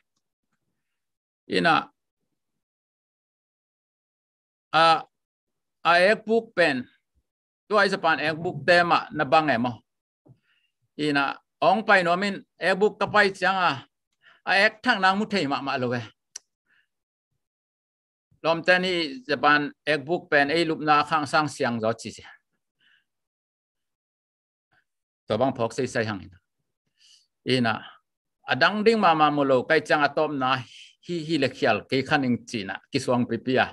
Ina a, a ekbuk pen tua i Japan ekbuk te mah na bang e maw? Ina hong pai nuam in ekbuk ka pai cianga a ek thak nang mu thei mahmah lo e. Lawmte ni Japan ekbuk pen ei lupna khang sang siang zaw ci sia. Tua bang phawk seisai hang ina. Ina a dang ding mahmah mu lo kai ciang a tawpna hi, hi le khial kei khan ing cina kisuang pipi a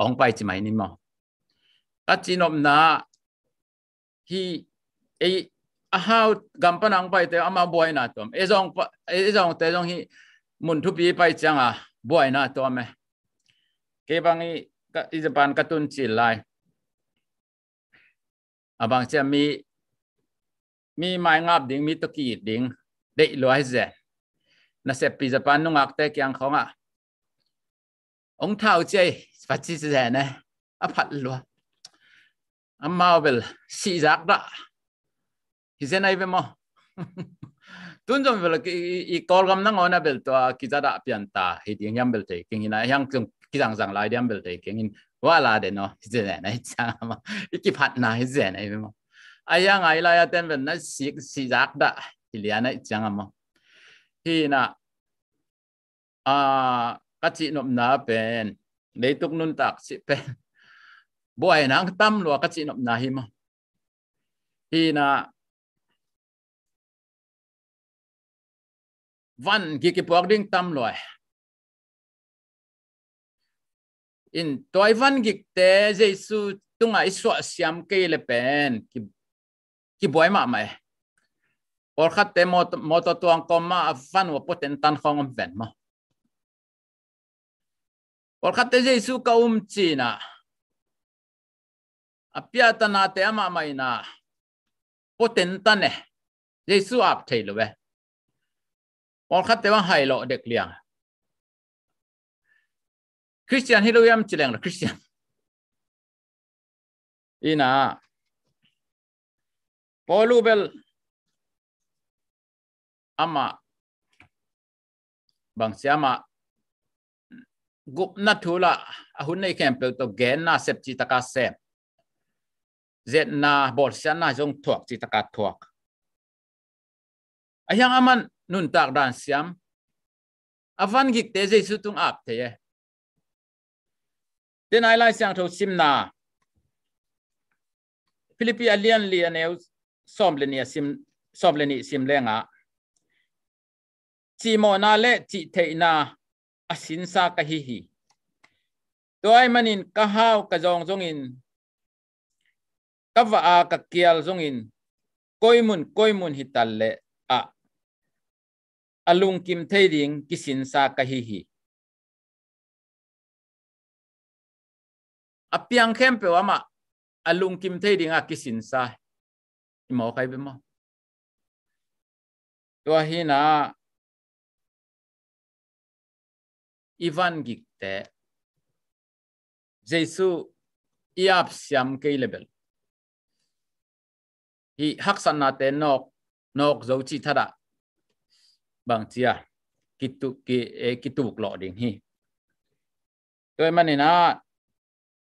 hong pai ci mai ni maw? Ka cinopna hi, ei a hau gam pana hong paite ama buaina tuam. Ei zong pa, ei zongte zong hi mun thupi pai cianga buaina tuam e. Kei bang i, ka, i Japan ka tun cil lai. A bang cia mi, mi mai ngap ding, mi toki ding, deih lua hi zen. Nasep pi Japan nungakte kiang khawngah hong thau ciai, phaci zen e, a phat lua. Amau bel sihzak dah hi zen ai ve maw? Tun zong bel i, i, i Kawlgam nangawn a bel tua kizadah pianta hi ding hiam bel thei keng hi na, hiang zong kizangzang lai diam bel thei keng hin, wala den aw hi zen ai ciang a maw? I kiphatna hi zen ai ve maw? A hiang ai lai a ten bel na sih, sihzak dah hi lian ai ciang a maw? Hi na, a, ka cihnopna pen leituk nuntak cih pen buaina tam lua ka cihnopna hi maw? Hi na, van gik i puak ding tam lua e. In tua i van gikte Jesu tungah i suah siam kei le pen ki, kibuai mahmah e. Pawlkhatte mawtaw, mawtaw tuang kawmah a van uh a puaten tan khawng om ven maw? Pawlkhatte Jesu ka um cina a piatanate amah mah ina potenta ne. Jesu ap thei lo e. Pawlkhatte bang hai lawh dek liang. Christian hi lo hiam ci leng lo Christian. Ina Paulu bel amah bangsia amah gupna thu lah a hun nei khempeuh tawh genna sep cih taka sem, zetna bawlsiatna zong thuak cih taka thuak. Ahiang aman nuntak dan siam a van gikte Jesu tung ap thei e. Tenai Lai Siangtho simna Philippi a lian li a neu sawm le nih a sim, sawm le nih sim lenga cihmawhna le cihtheihna a sinsa ka hi hi. Tua ahih manin ka hau ka zawng zongin ka vah a ka kial zongin koimun koimun hi tal le ah a lungkim thei ding kisinsa ka hi hi. A piang khempeuh amah a lungkim thei dinga kisinsa hi maw, kai bia maw? Tua hina i van gikte Jesu i ap siam kei le bel hi haksatnate nawk, nawk zo cih thadah bangcia kitu, ki, eh, kituk lawh ding hi. Tua ahih maninah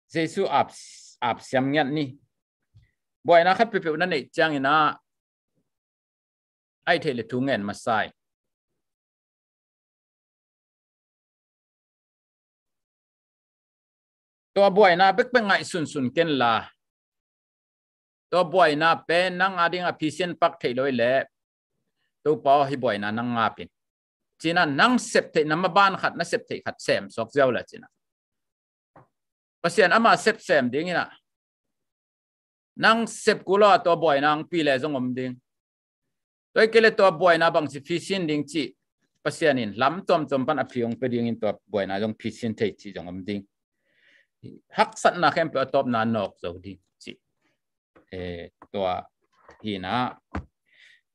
Jesu ap, ap siam ngiat ni. Buaina khat peuhpeuh na neih cianginah aih theih le thu ngen masa hi. Tua buaina bekbek ngaih sunsun kenla, tua buaina pen nang a ding a phisian pak theih lo hi leh, Topa aw, hih buaina nang ngap in, cinah nang sep theih na maban khat, na sep theih khat sem suak ziau le cinah Pasian ama sepsem ding inah nang sep kul a tua buaina ang pi le zong om ding. Tua hi kei le tua buaina bangci phisin ding cih Pasian in lam tuamtuam pan a phi hong pia dingin tua buaina zong phisin thei cih zong om ding. Haksatna khempeuh a tawpna nawk zo ding cih. Eh, tua hinah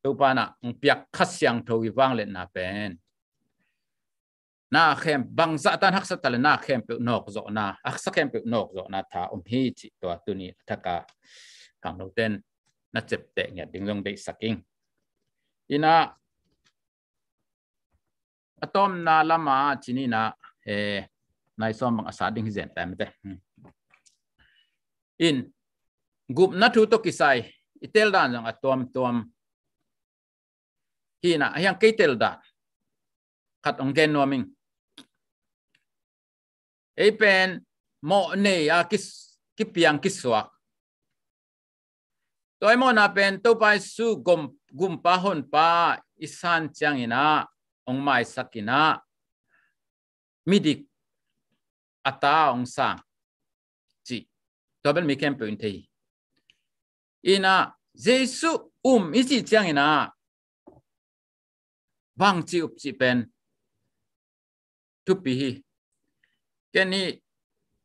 Topa nah hong piak Kha Siangtho i vangliatna pen na khem, bangzah tan haksa ta le na khempeuh nawkzawhna, haksa khempeuh nawkzawhna tha om hi cih tua tuni a thaka khangnoten na cepteh ngiat ding zong deihsak ing. Inah a tawmna lama cininah, eh, nai sawm bang a sa ding hi zen ta mite. Hmm. In gupna thu tawh kisai i teldan zong a tuamtuam hinah, ahiang kei teldan khat hong gen nuam ing. Ei pen mawh nei a kis, kipiang kisuak. Tua i mawhna pen Topa Jesu gum, gumpa honpa i san cianginah hong maisak inah midik a ta hong sang cih tua bel mi khempeuh in thei hi. Inah Jesu um i cih cianginah bangci up cih pen thupi hi. Ken hi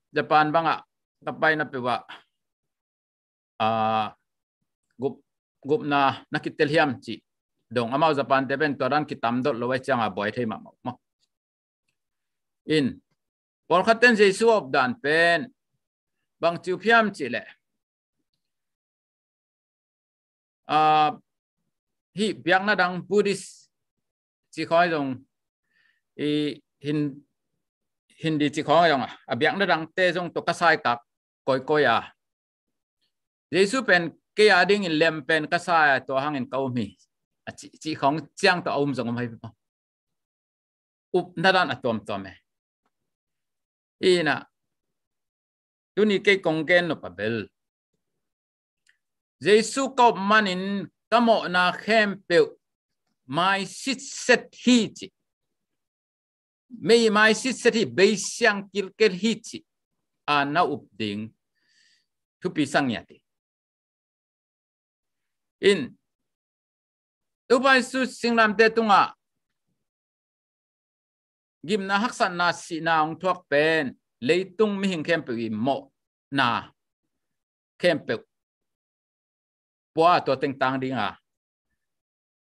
Japan bangah ka paina peuhah, ah, gup, gupna na kitel hiam cih dong, amau Japan te pen tua dan kitam dot lo ai cianga buai thei mahmah maw. In pawlkhat ten Jesu a updan pen bangci up hiam cih leh, ah, hih biakna dang Buddhist cih khawng zong i hin, Hindi cih khawng zong a biakna dangte zong tua ka sai kak kawikawi a, Jesu pen kei a dingin lem pen ka sai a, tua hangin ka um hi a cih, cih khawng ciang tawh a um zong om hai pi maw. Upna dan a tuamtuam e. Inah tuni kei kong gen nop a bel Jesu ka up manin ka mawhna khempeuh maisitset hi cih, mei maisitset hi, beisiang kilkel hi cih a na up ding thupi sa ngiat hi. In Topa Jesu singlamte tungah gimna, haksatna, sihna hong thuak pen leitung mihing khempeuh i mawhna khempeuh pua tua tengtang dinga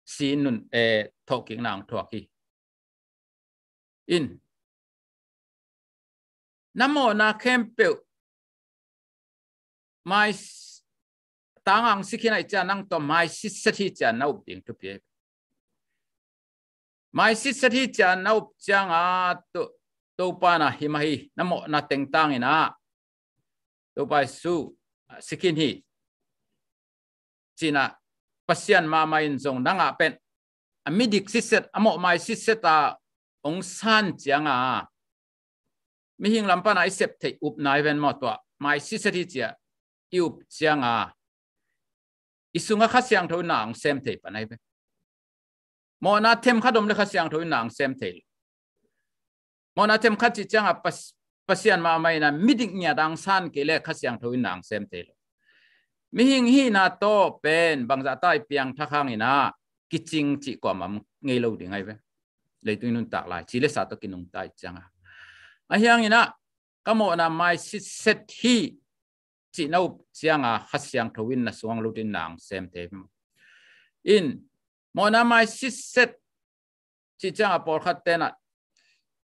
si nun, eh, thawhkikna hong thuak hi. In, na mawhna khempeuh mai s-, tang ang si khin ahih ciang nang tawh mai sitset hi ci-a na up ding thupi hi. Mai sitset hi ci-a na up cianga To-, Topa na hi mah hi, na mawhna tengtang inah Topa Jesu si khin hi. Cinah Pasian mahmah in zong nang ah pen a midik sitset, a mawhmai sitset a hong san cianga mihing lam pana i sep theih upna i ven maw, tua mai sitset hi ci-a i up cianga i sunga Kha Siangtho in na hong sem thei pan ahi ve. Mawhna themkhat om le Kha Siangtho in na hong sem thei lo. Mawhna themkhat cih cianga Pas-, Pasian mahmah in a midik ngiat a hong san kei le Kha Siangtho in na hong sem thei lo. Mihing hihna tawh pen bangzah ta i piangthak hang inah kicing cih kuamah ngei lo ding ahi ve. Leitung i nuntak lai ci le sa tawh kinungta i cianga, ahi hanginah ka mawhna mai sitset hi cih na up cianga Kha Siangtho in na sungah lut in na hong sem thei hi. In, mawhna mai sitset cih cianga pawlkhat tenah,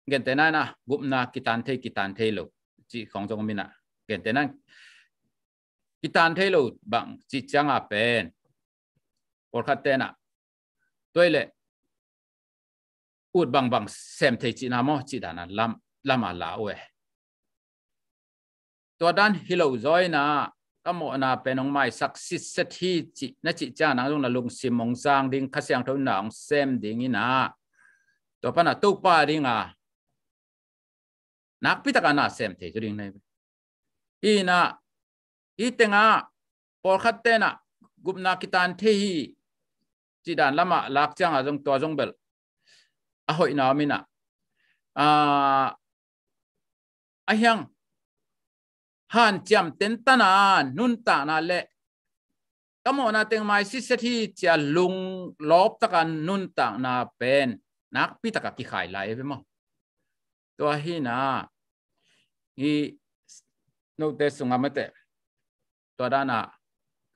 gentehna inah gupna kitan thei, kitan thei lo cih khong zong om inah, gentehna kitan thei lo bang cih cianga pen pawlkhat tenah tua i leh ut bangbang sem thei cihna maw, cih dana lam, lama la uh e. Tua dan hi lo zaw inah ka mawhna pen hong maisak sitset hi cih na cih ciang nang zong na lungsim hong zang ding, Kha Siangtho in na hong sem ding inah tua pana Topa dinga nakpi taka na sem thei zaw ding na hi. Inah hih tengah pawlkhat tenah gupna kitan thei hi cih dan lamah lak cianga zong tua zong bel a hoihna om inah, ah, a hiang hanciam tentana nuntakna le ka mawhna teng mai sitset hi cia lunglawp taka nuntakna pen nakpi taka kikhai lai ve maw? Tua hi inah hih note sunga mate tua dana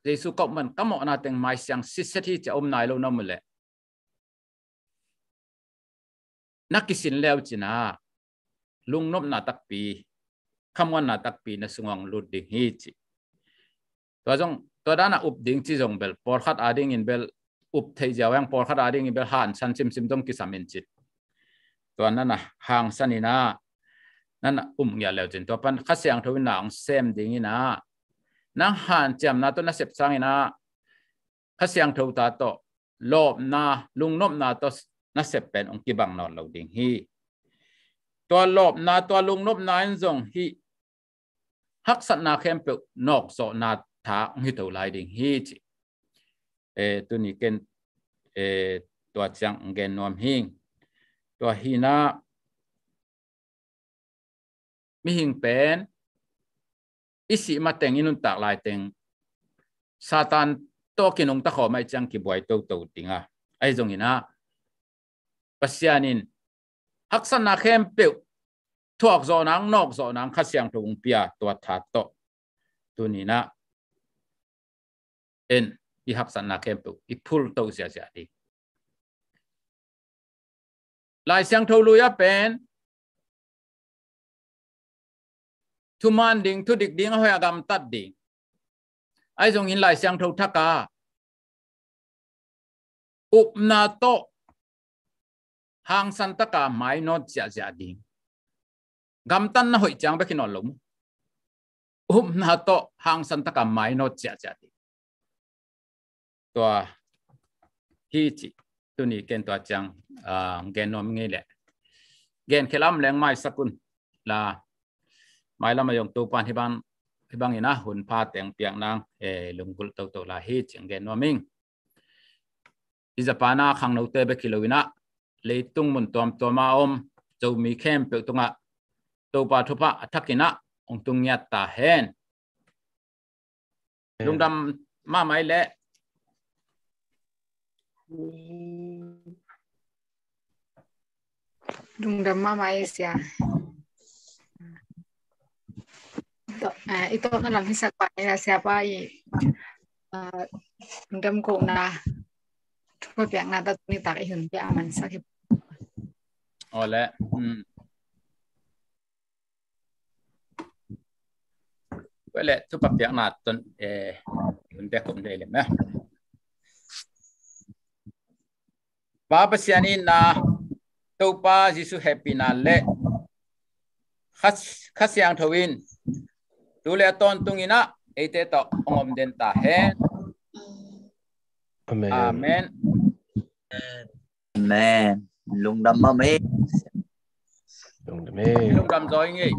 Jesu ka up man ka mawhna teng mai siang sitset hi cia om nai lo na om uh leh na kisin leu cinah lungnopna takpi, khamuanna takpi na sungah hong lut ding hi ci. Tua zong, tua dana up ding ci zong bel pawlkhat adingin bel up thei ziau hang, pawlkhat adingin bel hangsan simsim zong kisam in ci. Tua nana hangsan inah nana um ngiat leu cin tua pan Kha Siangtho in na hong sem ding inah nang hanciamna tawh na sep sang inah Kha Siangtho ta tawh lawpna, lungnopna tawh na sep pen hong kibang nawn lo ding hi. Tua lawpna, tua lungnopna in zong hih haksatna khempeuh nawkzawhna tha hong hi to lai ding hi ci. Eh, tuni ken, eh, tua ciang hong gen nuam hing. Tua hi inah mihing pen i sih mateng, i nuntak laiteng Satan tawh kinungta khawm ahih ciang kibuai toto dinga, ahi zong inah Pasian in haksatna khempeuh thuakzawh nang, nawkzawh nang Kha Siangtho hong pia tua tha tawh tuni inah en i haksatna khempeuh i phulto ziahziah ding. Lai Siangtho lui-ah pen thuman ding, thudik ding, a hoih a gamtat ding. Ahi zongin Lai Siangtho thak a upna tawh hangsan taka mainawt ziahziah ding. Gamtatna hoih ciang bek hi nawn lo mu. Upna tawh hangsan taka mainawt ziahziah ding. Tua hi ci, tuni ken tua ciang, ah, gen nuam ngei leh gen khel a om leng maisak un la, mailam a zong Topan hih bang, hih bangin a hun pha teng piak nang, eh, lunggulh toto lai hi ci-in gen nuam ing. I Japan a khangnote bek hi lo inah leitung mun tuamtuam a om Zomi khempeuh tungah Topa thupha a thak inah hong tung ngiat ta hen. Lungdam mahmah i leh. Lungdam mahmah i sia. I tawpna lam hisak pah ni, siapa i, ah, lungdam kohna, thupiakna tawh tuni tak i hun pia a mansak hi. Awle, um. Awle, thupiakna tawh, eh, hun pia kop dei lem, eh. Pa Pasian in na, Topa Jesu hehpihna le Kha, Kha Siangtho in tu le a tawntung in ah eite tawh hong om den ta hen. Amen. Amen. Amen. Lungdam mah mei. Lungdam mei. Lungdam zaw i ngei.